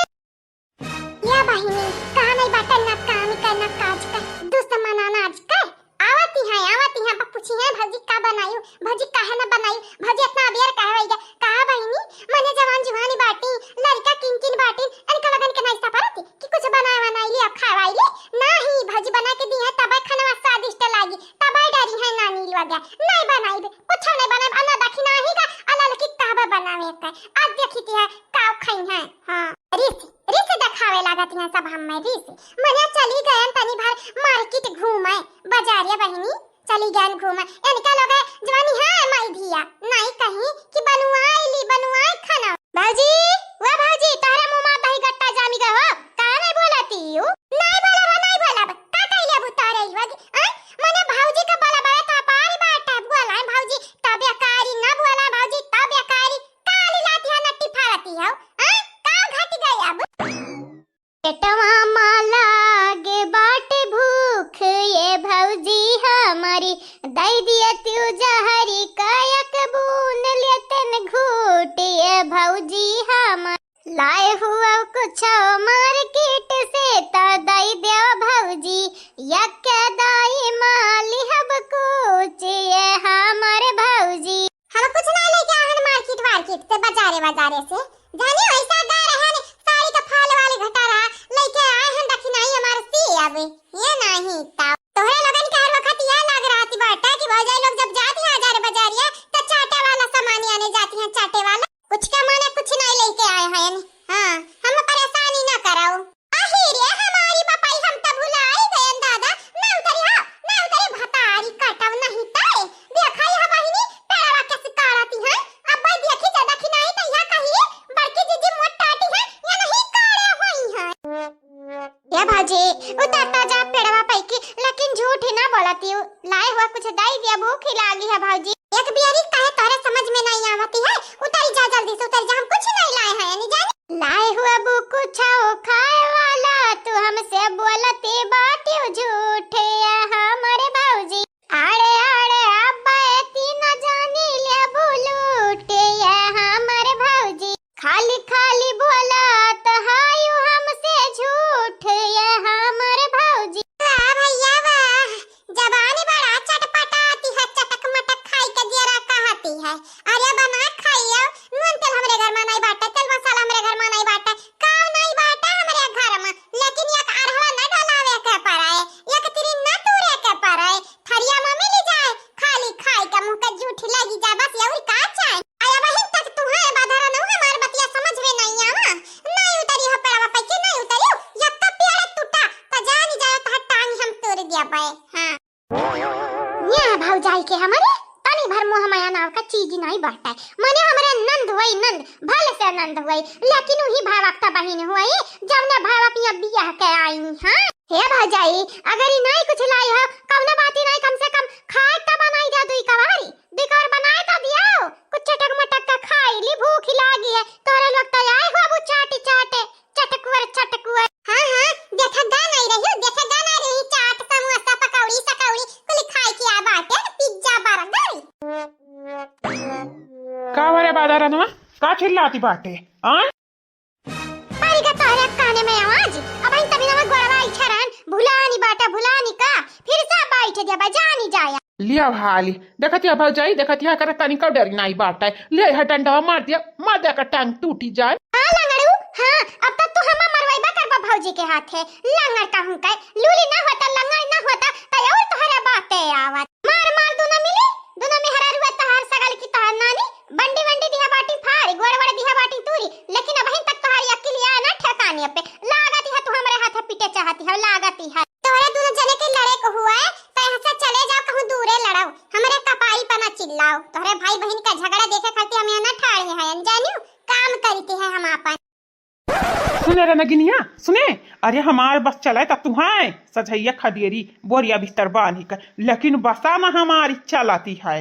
या बहिनी, कहाँ नहीं बाटे ना काम का ना काज का, दुश्मन अनाज का। आवती है, आवती है, अब पूछी है भौजी का बनायू, भौजी काहे ना बनायू, भौजी इतना अबेर काहे होई गया? कहा बहिनी, मने जवान जुहानी बाटी, लड़का किन किन बाटी, इनका लगन के नहीं सपरती कि कुछ बनाए बनाई ले, अब खावाई ले। नहीं, भौजी बना के दी है, तबे खाना स्वादिष्ट लागी, तबे डरी है नानी लोग। नहीं बनाई बे, कुछ नहीं बनाई, अन्ना दखिना ही का, अलल की कहबे बनावे का। आज देखी ती है, काव खाई है। हाँ, रिस, रिस देखावे लागत हैं सब हम्मे, रिस। मने चली गयन तनी भर market घूमे, बाजारिया बहिनी, चली गयन घूमे। इनका लोग जवानी है माई धिया, नहीं कहीं कि बनुआई ली, बनुआई खाना। भौजी, वा भौजी, तोहरा मुंह में दही गट्टा जामी गए हो, का नहीं बोलती हो? नहीं बोलब, नहीं बोलब, का कइले अबू तोहरे ही वगी? आय, मने भौजी का बोला बड़ा का पारी बाटा, बोला है भौजी, तबे कारी ना बोला भौजी, तबे कारी, काली लाती है नट्टी फाड़ती हो, आय, का घट गई अब? पेटवा मा लागे बाटे भूख ये भौजी हमरी, दई दिया तू जहरी का एक बूंद लेतन घूट ये भौजी हमरी। लाए हुआ कुछ market से त दई देव भौजी, यक दाई माली हब कुछ ये हमर भौजी। हम कुछ ना लेके आए हन market वार्केट से, बाजारे बाजारे से। जानी वैसा गा रहे हैं साड़ी का फाल वाली घटा रहा, लेके आए हैं दखिनाई हमारे सी अब। ये नहीं ता। तोहरे लोगन के हर वक्त यह लाग रहा थी बाटा कि भौजाई लोग जब जाती हैं बाजारे बाजारिया तो चाटे वाला सामान आने जाती हैं, चाटे वाला। कुछ का माने कुछ नहीं लेके आए हैं। हाँ, हम परेशानी ना कराओ। आही रे हमारी बपाई, हम त भुलाई गयन दादा। ना उतरी हो, ना उतरी भतारी कटव नहीं तय। देखा यह बहिनी, पेड़वा के सिकारती है। अब भाई देखी ज्यादा खिनाई त यह कही, बड़की जीजी मोट टाटी है, या नहीं काले होई है। ए भौजी, उतरता जा पेड़वा पैकी, लेकिन झूठ ही ना बोलती हूँ। लाए हुआ कुछ दई दिया, भूख ही लागी है भौजी। एक पियरी काहे तोहरे समझ में नहीं आवती है? उतरी जा, जल्दी से उतरी जा, हम कुछ नहीं लाए हैं, नहीं जाने। लाए हुआ बू कुछ खाए वाला, तू हमसे बोलती बाटियो झूठ, ये हमरे भौजी। आड़े आड़े अब्बे तीन जानी लेबू लूट, ये हमरे भौजी। खाली खाली बोलत हायू हमसे झूठ, ये हमरे भौजी। वाह भैया वाह, जबानी बड़ा चटपटाती है, चटक मटक खाई के जियरा कहती है। अरे बना खाइयो, नून तेल हमरे घर में नहीं बाटे, तेल मसाला हमरे घर में नहीं बाटे, काव नहीं बाटे हमरे घर में, लेकिन एक अरहवा न डलावे के पड़े, एक तिरी न तूरे के पड़े, थरिया में मिली जाए, खाली खाई के मुंह के जूठी लगी जाए, बस यही का चाहे। आया बहिन तक तुम्हें बाधा रहना हमार बतिया समझ में नहीं आवा, नहीं उतरी हो पेड़वा पे के नहीं उतरी, यक्का पेड़ टूटा, त जानी जाए त टांग हम तोड़ दिया पाए। हाँ। ये भौजाई के हमरे तनी भर मोह माया नाव का चीज नहीं बाटे। मने हमरे नंद हुई नंद, भले से नंद हुई, लेकिन वही भावक त बहिन हुई, जवने भावक यहाँ बियाह के आई। हाँ, हे भौजाई, अगर ई नहीं कुछ लाई हो, कौनो बात ही नहीं, कम से कम खाए त बनाई दे दुई कवारी, दुई कवार बनाए त दियो, कुछ चटक मटक का खाई ली, भूख ही लागी है। तोरे लोग त आए हो अब चाटे चाटे, चटकुअर, चटकुअर। हाँ, हाँ, देखे गा नहीं रही, देखे गा नहीं रही, चाट, समोसा, पकौड़ी, सकौड़ी, कुल खाए के आ बाटे, पिज्जा, बर्गर। का बरे बादरनवा, का चिल्लाती बाटे? आ? पारी का तोहरे काने में आवाज, अब हम तभी ना गोड़वा इच्छा रहन, भुलानी बाटा, भुलानी का, फिर से बैठ दिया, बजानी जाया। लिया भाली, देखत या भौजाई, देखत या, कर तनिको डरी नाई बाटे। ले है डंडवा मार दिया, मार दिया का टांग टूटी जाए। हाँ लंगड़ू, हाँ, अब तो तू हमा मरवाइबा करबा भौजी के हाथे। लंगड़ कहूँ के, लूली ना होता, लंगड़ ना होता, त और तोहरे बाते आवत। मार मार दुनो मिली, दुनो मेहरारू तोहार सगल की तोहार नानी, बंडी बंडी दिहा बाटी फारी, गोड़ वड़ दिहा बाटी तूरी, लेकिन अबहिन तक तोहारी अकिल या ना ठेकाने पे। लागत है तू हमरे हाथे पीटे चाहती है, लागत है। तोहरे दुनो जने के लड़े को हुआ है, तो यहाँ से चले जाओ, कहूँ दूरे लड़ाओ, हमरे कपाई पर ना चिल्लाओ। तोहरे भाई बहिन का झगड़ा देखे खातिर हम यहाँ ना ठाड़े हैं, अनजानियो, काम करते हैं हम आपन। सुने रे नगिनिया, सुने, अरे हमार बस चले त तू है सजैया खदेरी बोरिया बिस्तर बांधी कर, लेकिन बसा ना हमारी चलाती है।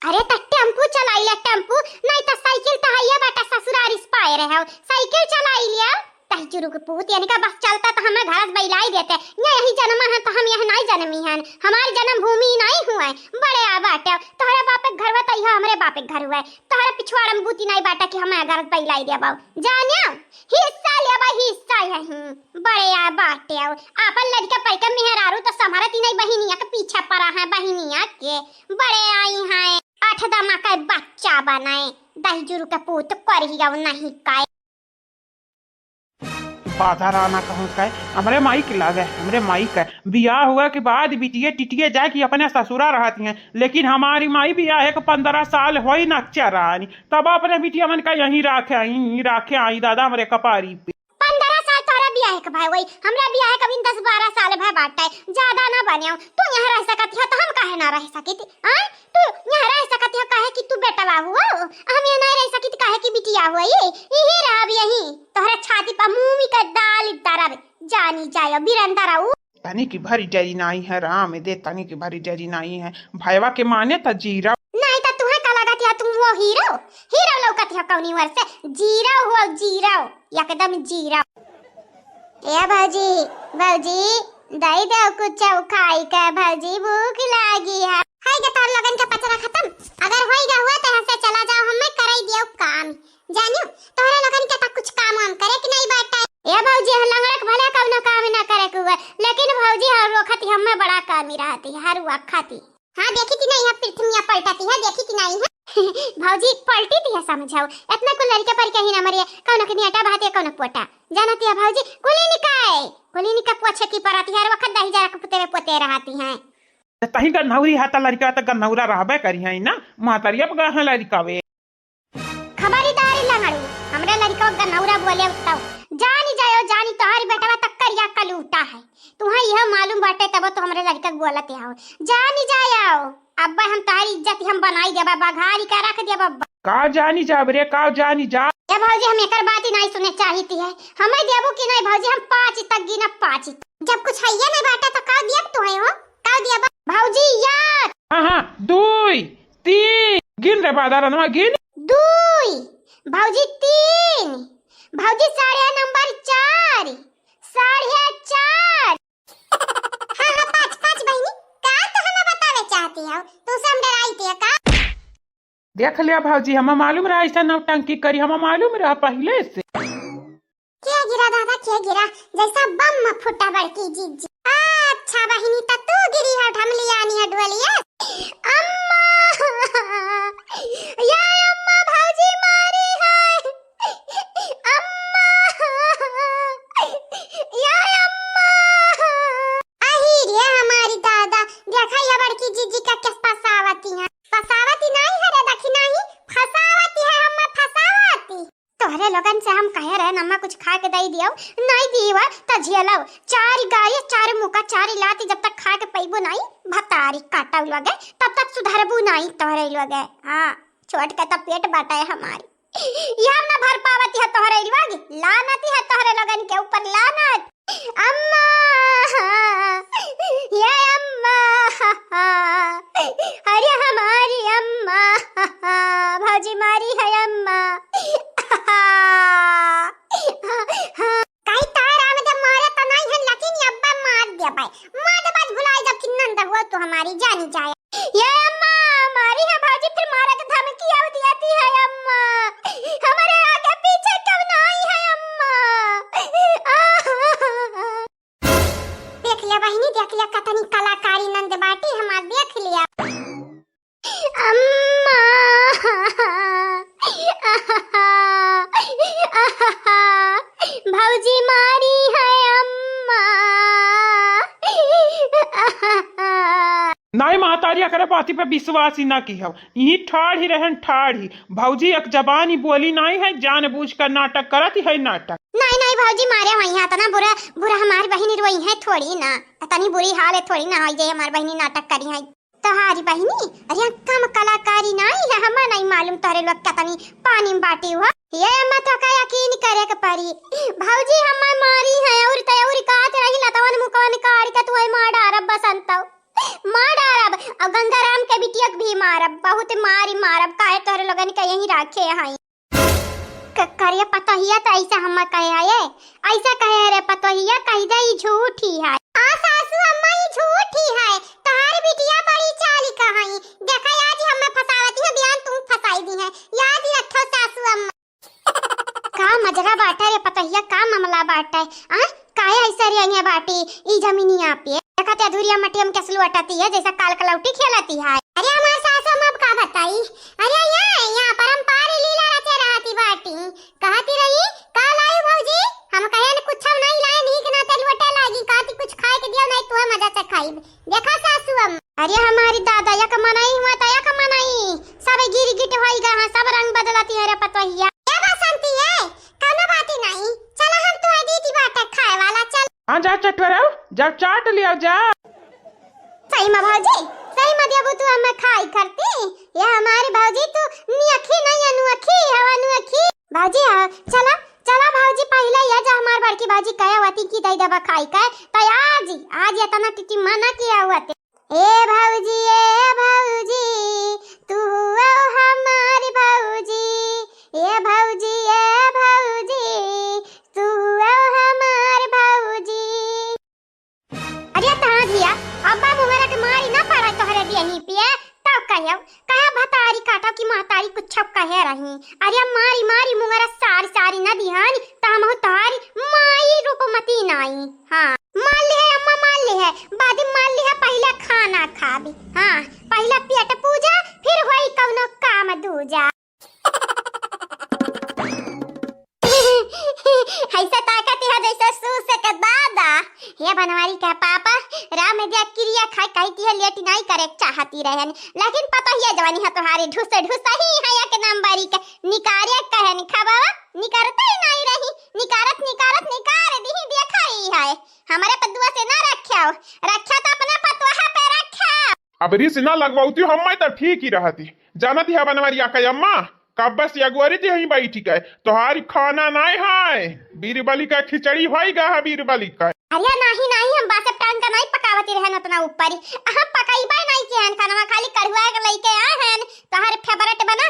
अरे त टेम्पू चलाई ले, टेम्पू, नहीं त साइकिल त है ये बेटा, ससुरारी से पाए रहे हो, साइकिल चलाई लिया। तही चुरु के पूत, यानी का बस चलता त हमें घर से बैलाई देते। ये यही जन्म है त हम यह नहीं जन्मी हन, हमारी जन्मभूमि ही नहीं हुआ है। बड़े आ बाटे, तोहरे बापे के घर हुआ त यह हमरे बापे के घर हुआ है। तोहरे पिछवाड़ा में बूती नहीं बाटा कि हमें घर से बैलाई देबो। जानियो, हिस्सा लेबा, हिस्सा यही। बड़े आ बाटे, आपन लड़का पैका मेहरारू त संभारत ही नहीं, बहिनिया के पीछे पड़ा है, बहिनिया के। बड़े आई हैं, आठ दामा का बच्चा बनाए, दही जुरु के पूत करही गौ नहीं काए। बाजार आना कहूँ का, हमरे माई के लागे, हमरे माई का बियाह हुआ के बाद बिटिये टिटिये जाए कि अपने ससुरा रहती हैं, लेकिन हमारी माई बियाह के पन्द्रह साल होई ना चरानी, तब अपने बिटिया मन का यहीं राखे आई, यहीं राखे आई दादा हमरे कपारी पे। पन्द्रह साल तोहरा बियाह के भाई वही, हमरा बियाह के अभी दस बारह साल भय बाटे, ज्यादा ना बने। तू यहाँ रह सकत है तो हम काहे ना रह सकित? आय, तू यहाँ रह सकत है काहे कि तू बेटवा हुआ, हम यहाँ नहीं रह सकित काहे कि बिटिया हुआ, ये यही रहब यही। तोहरा छाती पर मूंग का दाल दरब, जानी जायो बिरंदर आऊ। तनी की भरी डरी नाई है राम दे, तनी की भरी डरी नाई है। भयवा के माने त जीरा। नहीं त तुहे का लागत है, तुम वो हीरो, हीरो लौकत है कौनी ओर से? जीरो हो जीरो, एकदम जीरो। ए भौजी, भौजी, दई दे कुछ खाई के भौजी, भूख लागी है। हाय गे तोर लोगन के पचरा खत्म, अगर होई गे हुआ त यहाँ से चला जाओ, हमें कराई दियो काम। जानियो, तोहरे लोगन के त कुछ काम वाम करे के नहीं बाटे। ए भौजी, हम लंगड़क भले कौनो काम ना करे के हुए, लेकिन भौजी हर रोखत ही हमें बड़ा कमी रहती है, हर वक्त खाती। हाँ, देखी थी नहीं है, पृथ्वी पलटती है, देखी थी नहीं है। भौजी पलटी थी है, समझाओ, इतना कुल लड़के पर कहीं ना मरिए, कौनो के नियटा भात या कौनो पोटा। जानती है भौजी, कुली निकाय, कुली निका पोछे की परती है, हर वक्त दही जरा के पुते में पोते रहती हैं। तही गन्हौरी है, त लड़का त गन्हौरा रहबे करी है ना, महतरिया बगा है लड़का वे। खबरदारी लंगड़ू, हमरे लड़कवा गनौरा बोले उत्तव। जानी जायो, जानी तोहरी बेटवा त करिया कलूटा है। तुहे यह मालूम बाटे तब तो हमरे लड़का के बोलत आओ। जानी जायो, अब्बा हम तोहरी इज्जत हम बनाई देबा, बघारी का रख देबा अब्बा। का जानी जाब रे, का जानी जा। ए भौजी, हम एकर बात ही नहीं सुने चाहित है। हमें देबू कि नहीं भौजी, हम पाँच तक गिनब, पाँच। जब कुछ है ये नहीं बाटे तो का दियब तुहे हो? का दियब? भौजी यार। हाँ, हाँ, दुई, तीन। ए बादर रनवा गिन। दुई, भौजी तीन, भौजी साढ़े नंबर चार, साढ़े चार। हाँ, हाँ, पाँच, पाँच बहिनी, का तो हमें बतावे चाहती हो? तू से हम डराई थी का? देख लिया भौजी, हमें मालूम रहा ऐसा नौटंकी करी, हमें मालूम रहा पहिले से। के गिरा दादा, के गिरा? जैसा बम फूटा बड़की जीजी। अच्छा बहिनी, त तू गिरी है ढमलियानी है ढोलिया। अम्मा, या अम्मा, भौजी मारी है। अम्मा, या अम्मा। अही रे हमारी दादा, देखा ये बड़की जीजी का कैसे फसावती है। फसावती नहीं है रे, देखी नहीं, फसावती है, हमें फसावती। तोहरे लोगन से हम कहे रहे अम्मा कुछ खा के दई दियो, नहीं दीवा त झेलो। चार गारी, चार मुका, चार लाती जब तक खा के पैबू नहीं, भतारी काटौ लोगे, तब तक सुधरबू नहीं तोहरे लोगे। हाँ, छोट के तो पेट बाटे हमारी। ये हम ना भर पावती है तोहरे लोग, लानती है तोहरे लोगन के ऊपर लानत। अम्मा, ये अम्मा, अरे हमारी अम्मा, भौजी मारी है अम्मा। कहीं तार आवे दे, मारे तो नहीं है, लेकिन ये अब्बा मार दे भाई, मार दे, बस भुलाई जब कि नंद हुआ तो हमारी जानी जाए। ये अम्मा, मारी है भौजी, फिर मारे के धमकी आव दियाती है अम्मा। हमारे आगे पीछे क्यों ना आई है अम्मा? देख लिया बहिनी, देख लिया, कतनी कलाकारी नंद बाटी हमार, देख लिया। अम्मा, भौजी मारी है अम्मा। नाई महतारी, एकरे बाती पे विश्वास ही ना की हव। इही ठाढ़ी रहन, ठाढ़ी। भौजी एक जबान ही बोली नाई है, जानबूझ कर नाटक करत ही है, नाटक। नाई, नाई भौजी मारे हुई है, इतना बुरा, बुरा हमारी बहिनी रोई है थोड़ी ना, इतनी बुरी हाल है थोड़ी ना है जे हमारी बहिनी नाटक करी है। तोहारी बहिनी, अरे कम कलाकारी नाई है, हमें नहीं मालूम तोहरे लोग कतनी पानी में बाटी हुआ। ये अम्मा तो का यकीन करे के परी। भौजी हमें मारी है और ते और काट रही लतवन मुकवन काट के तू मार डारब बसंत। मार डारब और गंगाराम के बिटिया के भी मारब, बहुत मारी मारब, काहे तोहरे लोगन के यहीं राखे हैं। क-, करे पतोहिया त ऐसा हम्मा कहे है, ऐसा कहे है रे पतोहिया, कहि दे ई झूठी है। आ सासू अम्मा ई झूठी है, तोहार बिटिया बड़ी चालिक है। देखा आज हम्मे फसावती है, बिहान तू फसाई दी है, याद रखो सासू अम्मा। का मजरा बाटे रे पतोहिया, का मामला बाटे? आ काहे ऐसा रे अइहे बाटी ई जमीनिया पे? देखत अधूरिया मटिया में कैसे लुअटाती है, जैसा काल कलौटी खेलती है। अरे हमार सासू अम्मा अब का बताई? अरे यहाँ, यहाँ परम्पारी लीला रचे रहती बाटी। कहती रही, "का लाई भौजी?" हम कहे, "न कुछ नहीं लाए, नीक ना ते लुअटे लागी।" कहती, "कुछ खाए के दियो, नहीं तुहे मजा से खाइब।" देखा सासू अम्मा। अरे हमारी दादा, एक मनई हुआ त एक मनई, सब गिर गिट होई गा, हाँ, सब रंग बदलती है रे पतोहिया। ए बसंती, ए, कौनो बात ही नहीं, चला हम तुहे दीदी बाटे खाए वाला, चल। हाँ, जा चटवराओ, जा चाट लिया जा। सही में भौजी, सही में देबू तू हमें खाई करती। ये हमारी भौजी तू नियखी नहीं, अनुअखी हवा, अनुअखी। भौजी, हाँ, चला, चला भौजी, पहिले ये जा हमार बड़की भौजी कहे वती की दई देबा खाई के, त आज, आज इतना टिटी मना किया हुआ ते। ए भौजी, ए भौजी, तू हुआ हमार भौजी। ए भौजी, ए भौजी, तू हुआ हमार भौजी। अरे तहाँ धिया, अब्बा मुंगरा के मारी ना पड़ा तोहरे देही पिए, तब कहो, कहा भतारी काटो कि महतारी कुछ कहे रही। अरे मारी मारी मुंगरा सारी सारी न दिहानी, त हमहु तोहारी माई रूपमती नाई। हाँ, मार ली है अम्मा, मार ली है, बाद में मार ली है, पहले खाना खाबी। हाँ, पहले पेट पूजा, फिर होई कौनो काम दूजा। ऐसे ताकत है जैसे सूस के दादा। हे बनवारी के पापा, राम में दिया किरिया खाए कही थी है, लेटी नहीं करे चाहती रहन, लेकिन पता ही है जवानी है तुम्हारी ढुस ढुस ही है, एक नंबरी के निकारे कहन खबावा, निकारते ही नहीं रही, निकारत निकारत निकार दी, देखा ही है। हमारे पदुआ से ना रख्या हो, रख्या तो अपना पतवाहा पे रख्या। अब रिस ना लगवाउती, हम्मे तो ठीक ही रहती। जानत है बनवरिया का अम्मा, कब्बे से अगुआरी थी यहीं बैठी के, तोहारी खाना नाय है। बीरबली का खिचड़ी होई गा है, बीरबली का। अरे नाही, नाही, हम बासप टांग का नाही पकावती रहन उतना ऊपर ही। हम पकाई बाय नाही के हन खाना, खाली कढ़ुआ के लइके आए हन, तोहार favourite बना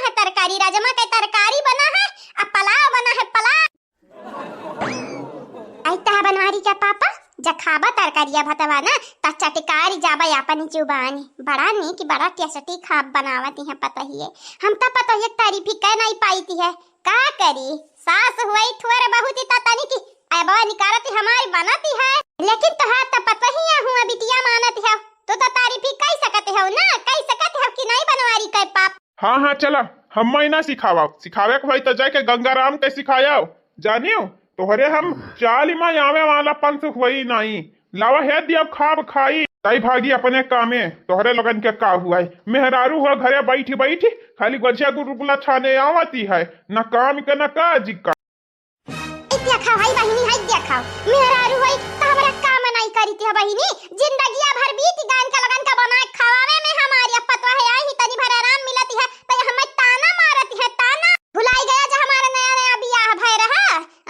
खाबा तरकारिया भतवा ना, त चटकारी जाबा अपन जुबानी। बड़ा नीक, बड़ा टेस्टी खाब बनावत है पतोहिए। हम त पतोहिए के तारीफ ही कह नहीं पाइत है। का करी, सास हुई थोर बहुत ही त तनी की अबवा निकारत हमारी बनत है, लेकिन तोहार त पतोहिया हुआ बिटिया मानत है, तो त तारीफ ही कह सकत है ना, कह सकत है कि नहीं बनवारी कह पाप। हाँ, हाँ, चला, हम ही ना सिखावा, सिखावे के भाई त जाके गंगाराम के सिखाया। जानियो, तोहरे हम चाल में आवे वाला पंथ हुई नहीं। लावा है दिया खाब खाई, ताई भागी अपने कामे, तोहरे लोगन के का हुआ है? मेहरारू हो घरे बैठी बैठी खाली गोजिया गुलगुला छाने आवती है, न काम के न काज का। ए देखा है बहिनी, है देखा, मेहरारू है त हमरा काम नहीं करी थी बहिनी, जिंदगिया भर बीत गान के लोगन का बना के खवावे में हमारी अब पतवा है आई ही तनी भर आराम मिलती है, त ये हमें ताना मारती है, ताना। भुलाई गया जो हमारा नया नया बियाह भय रहा,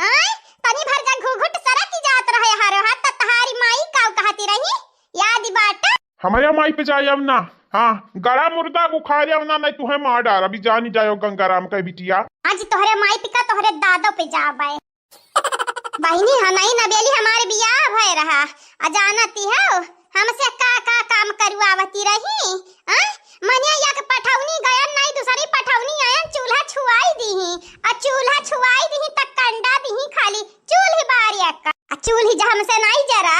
आय? तनी भर जा घुघुट सरक जात रहे हर हाथ, त तहारी माई काऊ कहती रही, याद बाटे? हमरे माई पे जायब ना, हाँ, गला मुर्दा उखाड़ब ना, नहीं तुहे मार डारब, अभी जानी जायो गंगाराम के बिटिया। आज तोहरे माई पे का तोहरे दादो पे जाबे। बहिनी, हनई नबेली हमारे बियाह भय रहा, आ जानती हो, हमसे का का काम करवावती रही, आ? मने एक पठौनी गयन नहीं, दूसरी पठौनी आयन, चूल्हा छुआई दीही, आ चूल्हा छुआई दीही त कंडा दीही खाली, चूल्ही बार एक। आ चूल्ही जब हमसे नहीं जरा,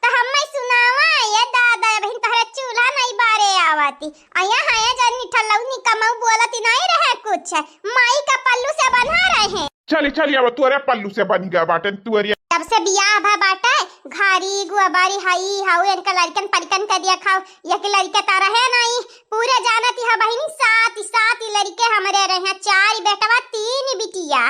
त हमें सुनावा, ये दादा, बहिन तोहरे चूल्हा नहीं बारे आवती। आ यहाँ ये जन निठल्लऊ निकमऊ बोलती नहीं रहे कुछ, माई का पल्लू से बन्हा रहे। चली, चली, अब तोरे पल्लू से बन गया बाटे, तोरे। जब से बियाह भा बाटे, घारी, गोबारी, हई, हाउ, इनका लड़कन परिकन कर दिया खाओ, ये के लड़के तारा है नहीं, पूरे जानत ही है बहिनी, सात, सात ही लड़के हमरे रहे, चार बेटवा, तीन बिटिया,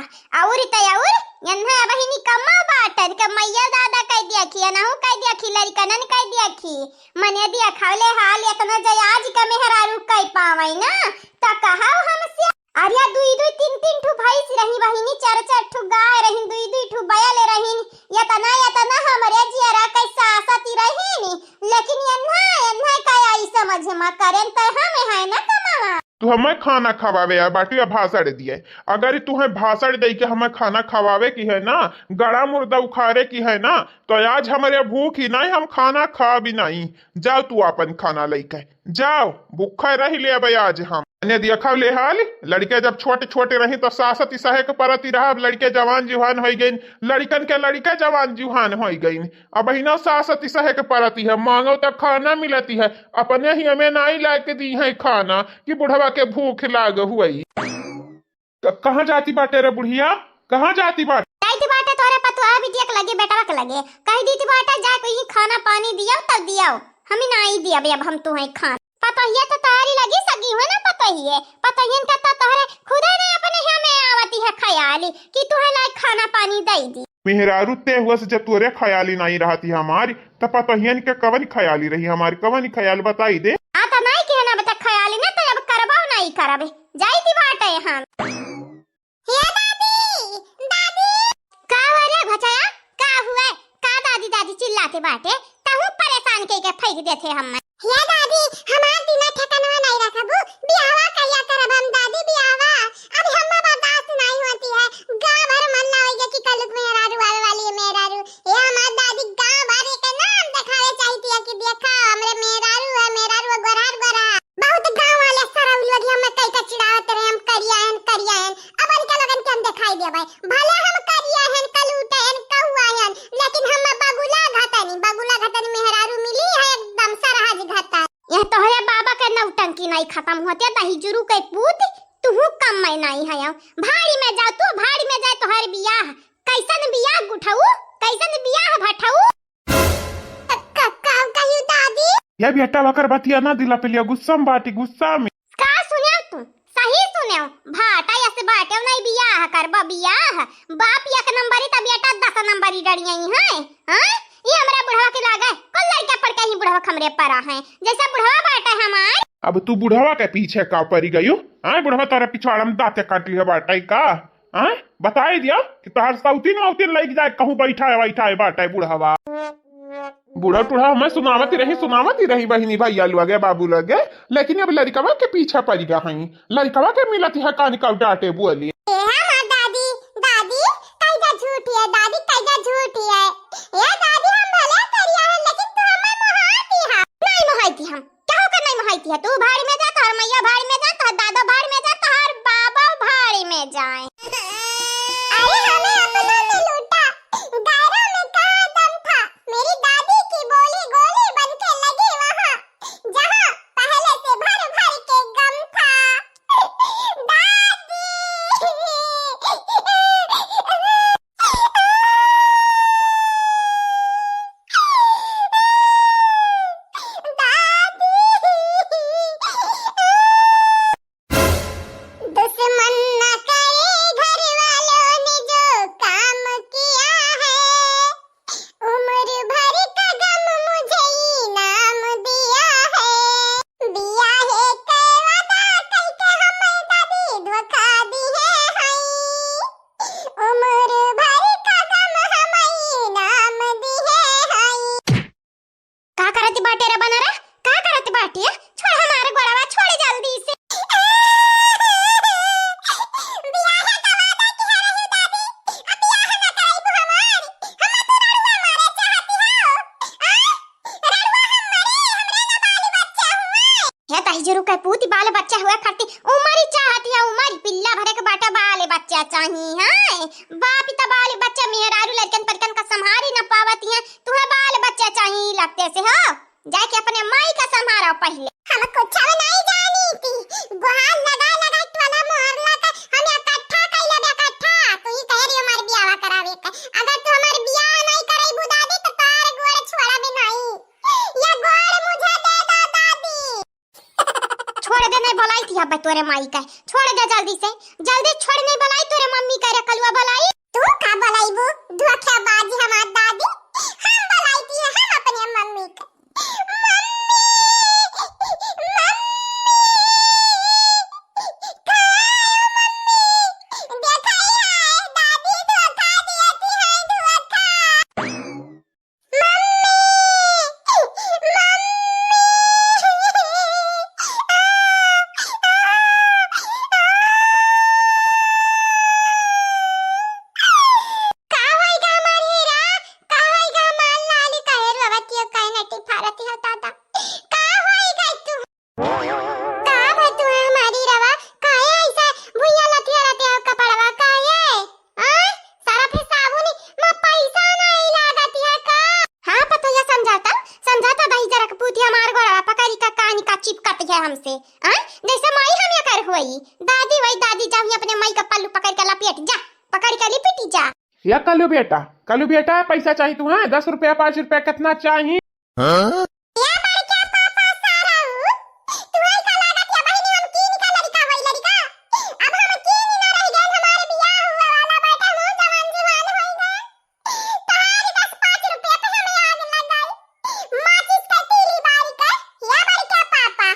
और त और, यन्हा बहिनी कमा बाटन, के मैया दादा कह दिया खी, अनहु कह दिया खी, लड़कनन कह दिया खी, मने दिया खावले हाल, इतना जयाज का मेहरारू कह पावे ना, त कहा हमसे। अरे, दुई दुई तीन तीन ठू भैंस रही बहिनी, चार चार ठू गाय रही, दुई दुई ठू बैल रही, यतना यतना हमरे जियरा के सासती रही, लेकिन यन्हा यन्हा का आई समझ मा करें त हमें है ना कमावा। तू हमें खाना खवावे आ बाटू या भाषण दिए? अगर तुहें भाषण दे के हमें खाना खवावे की है ना, गला मुर्दा उखाड़े की है ना, तो आज हमरे भूख ही नहीं, हम खाना खा भी नहीं। जाओ तू अपन खाना लेके। जाओ, भूखा रह लेबे आज हम। मने देखा ले हाल, लड़के जब छोटे छोटे रही तो सासती सहे के परती रहा, अब लड़के जवान जुहान होइ गइन, लड़कन के लड़के जवान जुहान होइ गइन, अब हिना सासती सहे के परती है, मांगो तो खाना मिलती है, अपने ही हमें नाई लाके दी है खाना कि बुढ़वा के भूख लाग हुई। क-, कहाँ जाती बाटे रे बुढ़िया, कहाँ जाती बाटे? जाती बाटे तोरे पतुआ बिटिया के लगे, बेटवा के लगे, कह दीती बाटे जा कोई खाना पानी दियो तब दियो, हम ही नाई दिया अब हम तुम्हें खाना। पतोहिया तो तोहरी लगी सगी हुए ना पतोहिए, पतोहियन का तो तोहरे खुदे नहीं अपने यहाँ में आवती है ख्याली कि तुहे लायक खाना पानी दे दी। मेहरारू ते हुआ से जब तोरे ख्याली नहीं रहती हमारी, तो पतोहियन के कवन ख्याली रही हमारी, कवन ख्याल बताई दे। आ तो नहीं किहे ना बता ख्याली ना, तो अब करबो नहीं करबे, जाई दी बाटे हम। हे दादी, दादी। का हुआ रे बचया? का हुआ? का दादी, दादी चिल्लाते बाटे? तहू परेशान कइके फेंक देथे हम्मे। हे दादी, हमार दिना ठिकानवा नहीं रखबू। बियाहवा कहिया करब हम दादी, बियाहवा? अब हम्मे बर्दाश्त नहीं होती है। गाँव भर मल्ला होइगा कि कलुक मेहरारू आवे वाली है, मेहरारू। हे हमार दादी, गाँव भर के नाम देखावे चाहिए कि देखा, हमरे मेहरारू है, मेहरारू है, गोरहर गोरहर। बहुत गाँव वाले सरौली वगैरह में कई का चिढ़ावत रहे, हम करिया हन, करिया हन। अब इनका लगन के हम दिखाई देबै। भले हम करिया हन, कलूटे हन, कहुआ हन, लेकिन हम बगुला घतनी, बगुला घतनी मेहरारू मिली है एकदम सरहज घतन। यह तोहरे बाबा के नौटंकी नहीं खत्म होते, दही जुरू के पूत, तुहू कम में नहीं है। भाड़ी में जाओ तू, भाड़ी में जाए तोहर बियाह। कैसन बियाह गुठऊ, कैसन बियाह भठऊ? क-, क-, का कहियो दादी? ये बेटा वकर बतिया ना दिला पे लिया, गुस्सा में बाटी, गुस्सा में। का सुनेव तू? सही सुनेव, भाटा यस बाटेव नहीं बियाह करबा बियाह। बाप एक नंबरी त बेटा दस नंबरी डरिया ही है, हाँ? ये हमरा बुढ़वा के लागे, कुल लड़का पड़ के ही बुढ़वा हमरे परा है, जैसा बुढ़वा बाटे हमार। अब तू बुढ़वा के पीछे का परी गयू? हाँ, बुढ़वा तोरा पिछवाड़ा में दांते काट लिया बाटे का? आय, बताई दिया कि तोहार सौतीन मौतीन लइक जाए, कहूँ बैठा है, बैठा है, बाटे बुढ़वा। बूढ़ा टूढ़ा हमें सुनावत ही रही, सुनावत ही रही बहिनी भैया लगे, बाबू लगे, लेकिन अब लड़कवा के पीछा पड़ गया है, लड़कवा के मिलत है कान का डांटे बोली। ए हमार दादी, दादी, कैजा झूठी है, दादी, कैजा झूठी है। ए दादी, हम भले करिया कह पूती बाल बच्चा हुआ खरती, उमरी चाहती है, उमरी पिल्ला भरे के बाटा बाल बच्चा चाही है। बाप त बाल बच्चा मेहरारू लड़कन परिकन का संभारी न पावती है, तुहे बाल बच्चा चाही लगते से हो। जाके अपने माई का संभारो पहिले। हम कुछ नहीं जानी थी, गुहार लगा लगा टोला मोहल्ला का हम इकट्ठा कैले बे इकट्ठा। तू ही कह रही हमार बियाह करावे का, अगर तू हमार बियाह नहीं करई बुदादी तो तार गोड़ छोड़ा भी नहीं। ये गोड़ मुझे दे दो दादी। छोड़ दे, नहीं बुलाई थी अब तोरे माई का, छोड़ दे जल्दी से, जल्दी छोड़, नहीं बुलाई तोरे मम्मी का रे कलुआ बुलाई। तू का बुलाईबू धोखेबाज हमार दादी, हम बुलाई थी हम अपने मम्मी का। मम्मी, मम्मी, का हो मम्मी? देखा ही है, दादी धोखा दिए थी, है धोखा। मम्मी, मम्मी, आ, आ, आ। का होई गा हमार हीरा? का होई गा हमार लाली? काहे रोवत हो? काहे नटी फारत हो दादा? का होई गा तू? का भा तू है हमारी रवा? काहे ऐसा भुइया लथिया रहते हो कपड़वा? काहे? आ? सरफ है साबुन में पैसा नहीं लागत है का? हाँ पतैया समझाता, समझाता दही जरा के पूती हमार गोड़वा पकड़ी का कानी का चिपकत है हमसे। आ? जैसे माई हम एकर होई। दादी वही दादी जाऊँ अपने माई का पल्लू पकड़ के लपेट जा, पकड़ के लिपटी जा। या कलू बेटा, कलू बेटा, पैसा चाही तू, हाँ? दस रुपया, पाँच रुपया, कितना चाही? हाँ? या बड़का पापा सारा, तू ही का लागत या बहिनी हम कीन का लड़का होई लड़का? अब हम कीन ना रह गए, हमारे बियाह हुआ वाला बाटे, हम जवान जवान होई गए। तहारी दस पाँच रुपया पे हमें आग लगाई, माचिस का तीली बारी के। या बड़का पापा,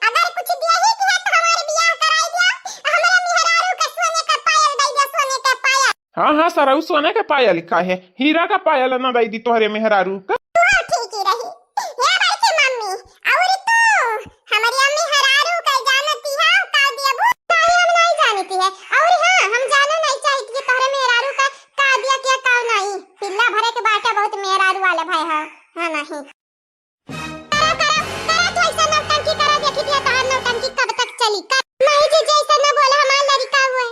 अगर कुछ दिया ही किया तो हमारे बियाह कराई दिया, हमारे मेहरारू के सोने का पायल दे दिया, सोने का पायल। हाँ, हाँ, सरऊ सोने के पायल का है, हीरा का पायल ना दई दी तोहरे मेहरारू का। तू ठीक ही रही। हे बड़की मम्मी, और तू हमरी अम्मी हरारू का जानती है, का देबू? नहीं, हम नहीं जानती है। और हाँ, हम जाने नहीं चाहित कि तोहरे मेहरारू का, का दिया क्या का नहीं। पिल्ला भरे के बाटे बहुत मेहरारू वाले भाई हो, हाँ नहीं। करा, करा, करा, तू ऐसा नौटंकी करा, देखी दिया तहार नौटंकी कब तक चली। कर, नहीं जीजी, ऐसा ना बोला, हमार लड़का हुए।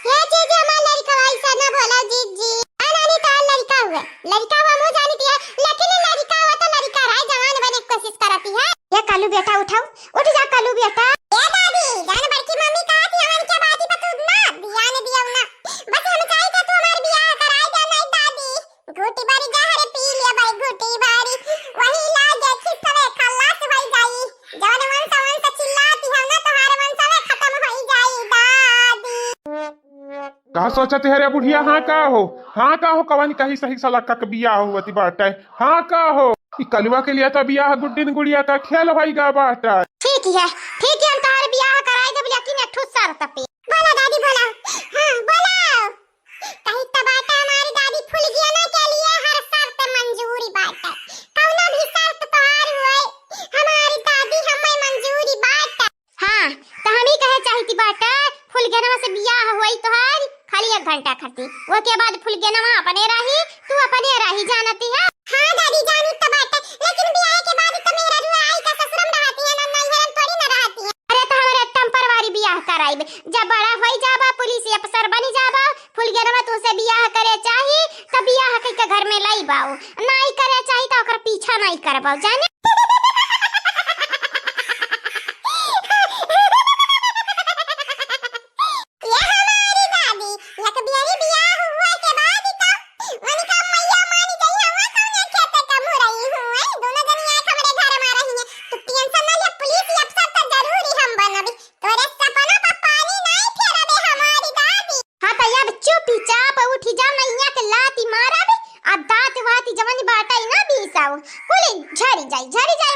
हे जीजी, हमार लड़का हुए, ऐसा ना बोला जीजी। आ नानी, तहार लड़का हुए, लड़का हुआ मुँह जानी दिया, लेकिन ये लड़का हुआ तो लड़का रहा, जवान बने की कोशिश करती है। ये कालू बेटा उठाओ, उठ जा कालू बेटा। ए दादी, जान बड़की मम्मी कहा थी, हमन के बाती पर तू ना ध्यान दियो ना। बस हम चाही कि तू हमार बियाह कराई दे, नहीं दादी। घूटी बारी जहर पी लिया भाई, घूटी बारी। वही लागे खिसवे खल्लास होई जाई। जवन वंस वंस चिल्लाती हम ना, तोहार वंसवे खत्म होई जाई दादी। का सोचत है रे बुढ़िया? हाँ का हो, हाँ का हो, कवन कही सही सलाह कक बियाह हुवत बाटे? हाँ का हो, ई कलुआ के लिए तो बियाह गुड्डिन गुड़िया का खेल होई गा बाटे। ठीक है, ठीक है, हम तोहार बियाह कराई देब, लेकिन एक ठो शर्त पे। बोला दादी, बोला। हाँ, बोला। कही त बाटे हमारी दादी फुलगियना के लिए हर शर्त मंजूरी बाटे। कौनो भी शर्त तोहार होए, हमारी दादी हमें मंजूरी बाटे। हाँ, त हम ही कहे चाहती बाटे, फुलगेनवा से बियाह होई तोहार खाली एक घंटा खातिर। ओके बाद फुलगेनवा अपने रही, तू अपने रही, जानती है? हाँ दादी, जानी त बाटे, लेकिन बियाह के बाद त मेहरारू आई का ससुरम रहती है ना, नैहरन थोड़ी ना रहती है। अरे त हमरे temporary बियाह कराइबे, जब बड़ा होई जाबा, पुलिस अफसर बनी जाबा, फुलगेनवा तुसे बियाह करे चाही, त बियाह कइके घर में लइबाओ, नाई करे चाही त ओकर पीछा नाई करबाओ, जाने? ये हमारी दादी, एक बेरी बियाह हुए के बाद ही तो उनका मैया मानी गई, हम कौन खेते का मुरई हुए, दोनों जनी आके हमरे घर में रही है, तो tension ना ले, पुलिस अफसर तो जरूरी हम बनबी, तोरे सपना पर पानी नहीं फेरबे हमारी दादी। हाँ तो अब चुपचाप उठी जा, मैया के लाती मारब, आ दांत वाती जवन बाटा ही ना बीसाओ, कुल झरी जाई, झरी जाई।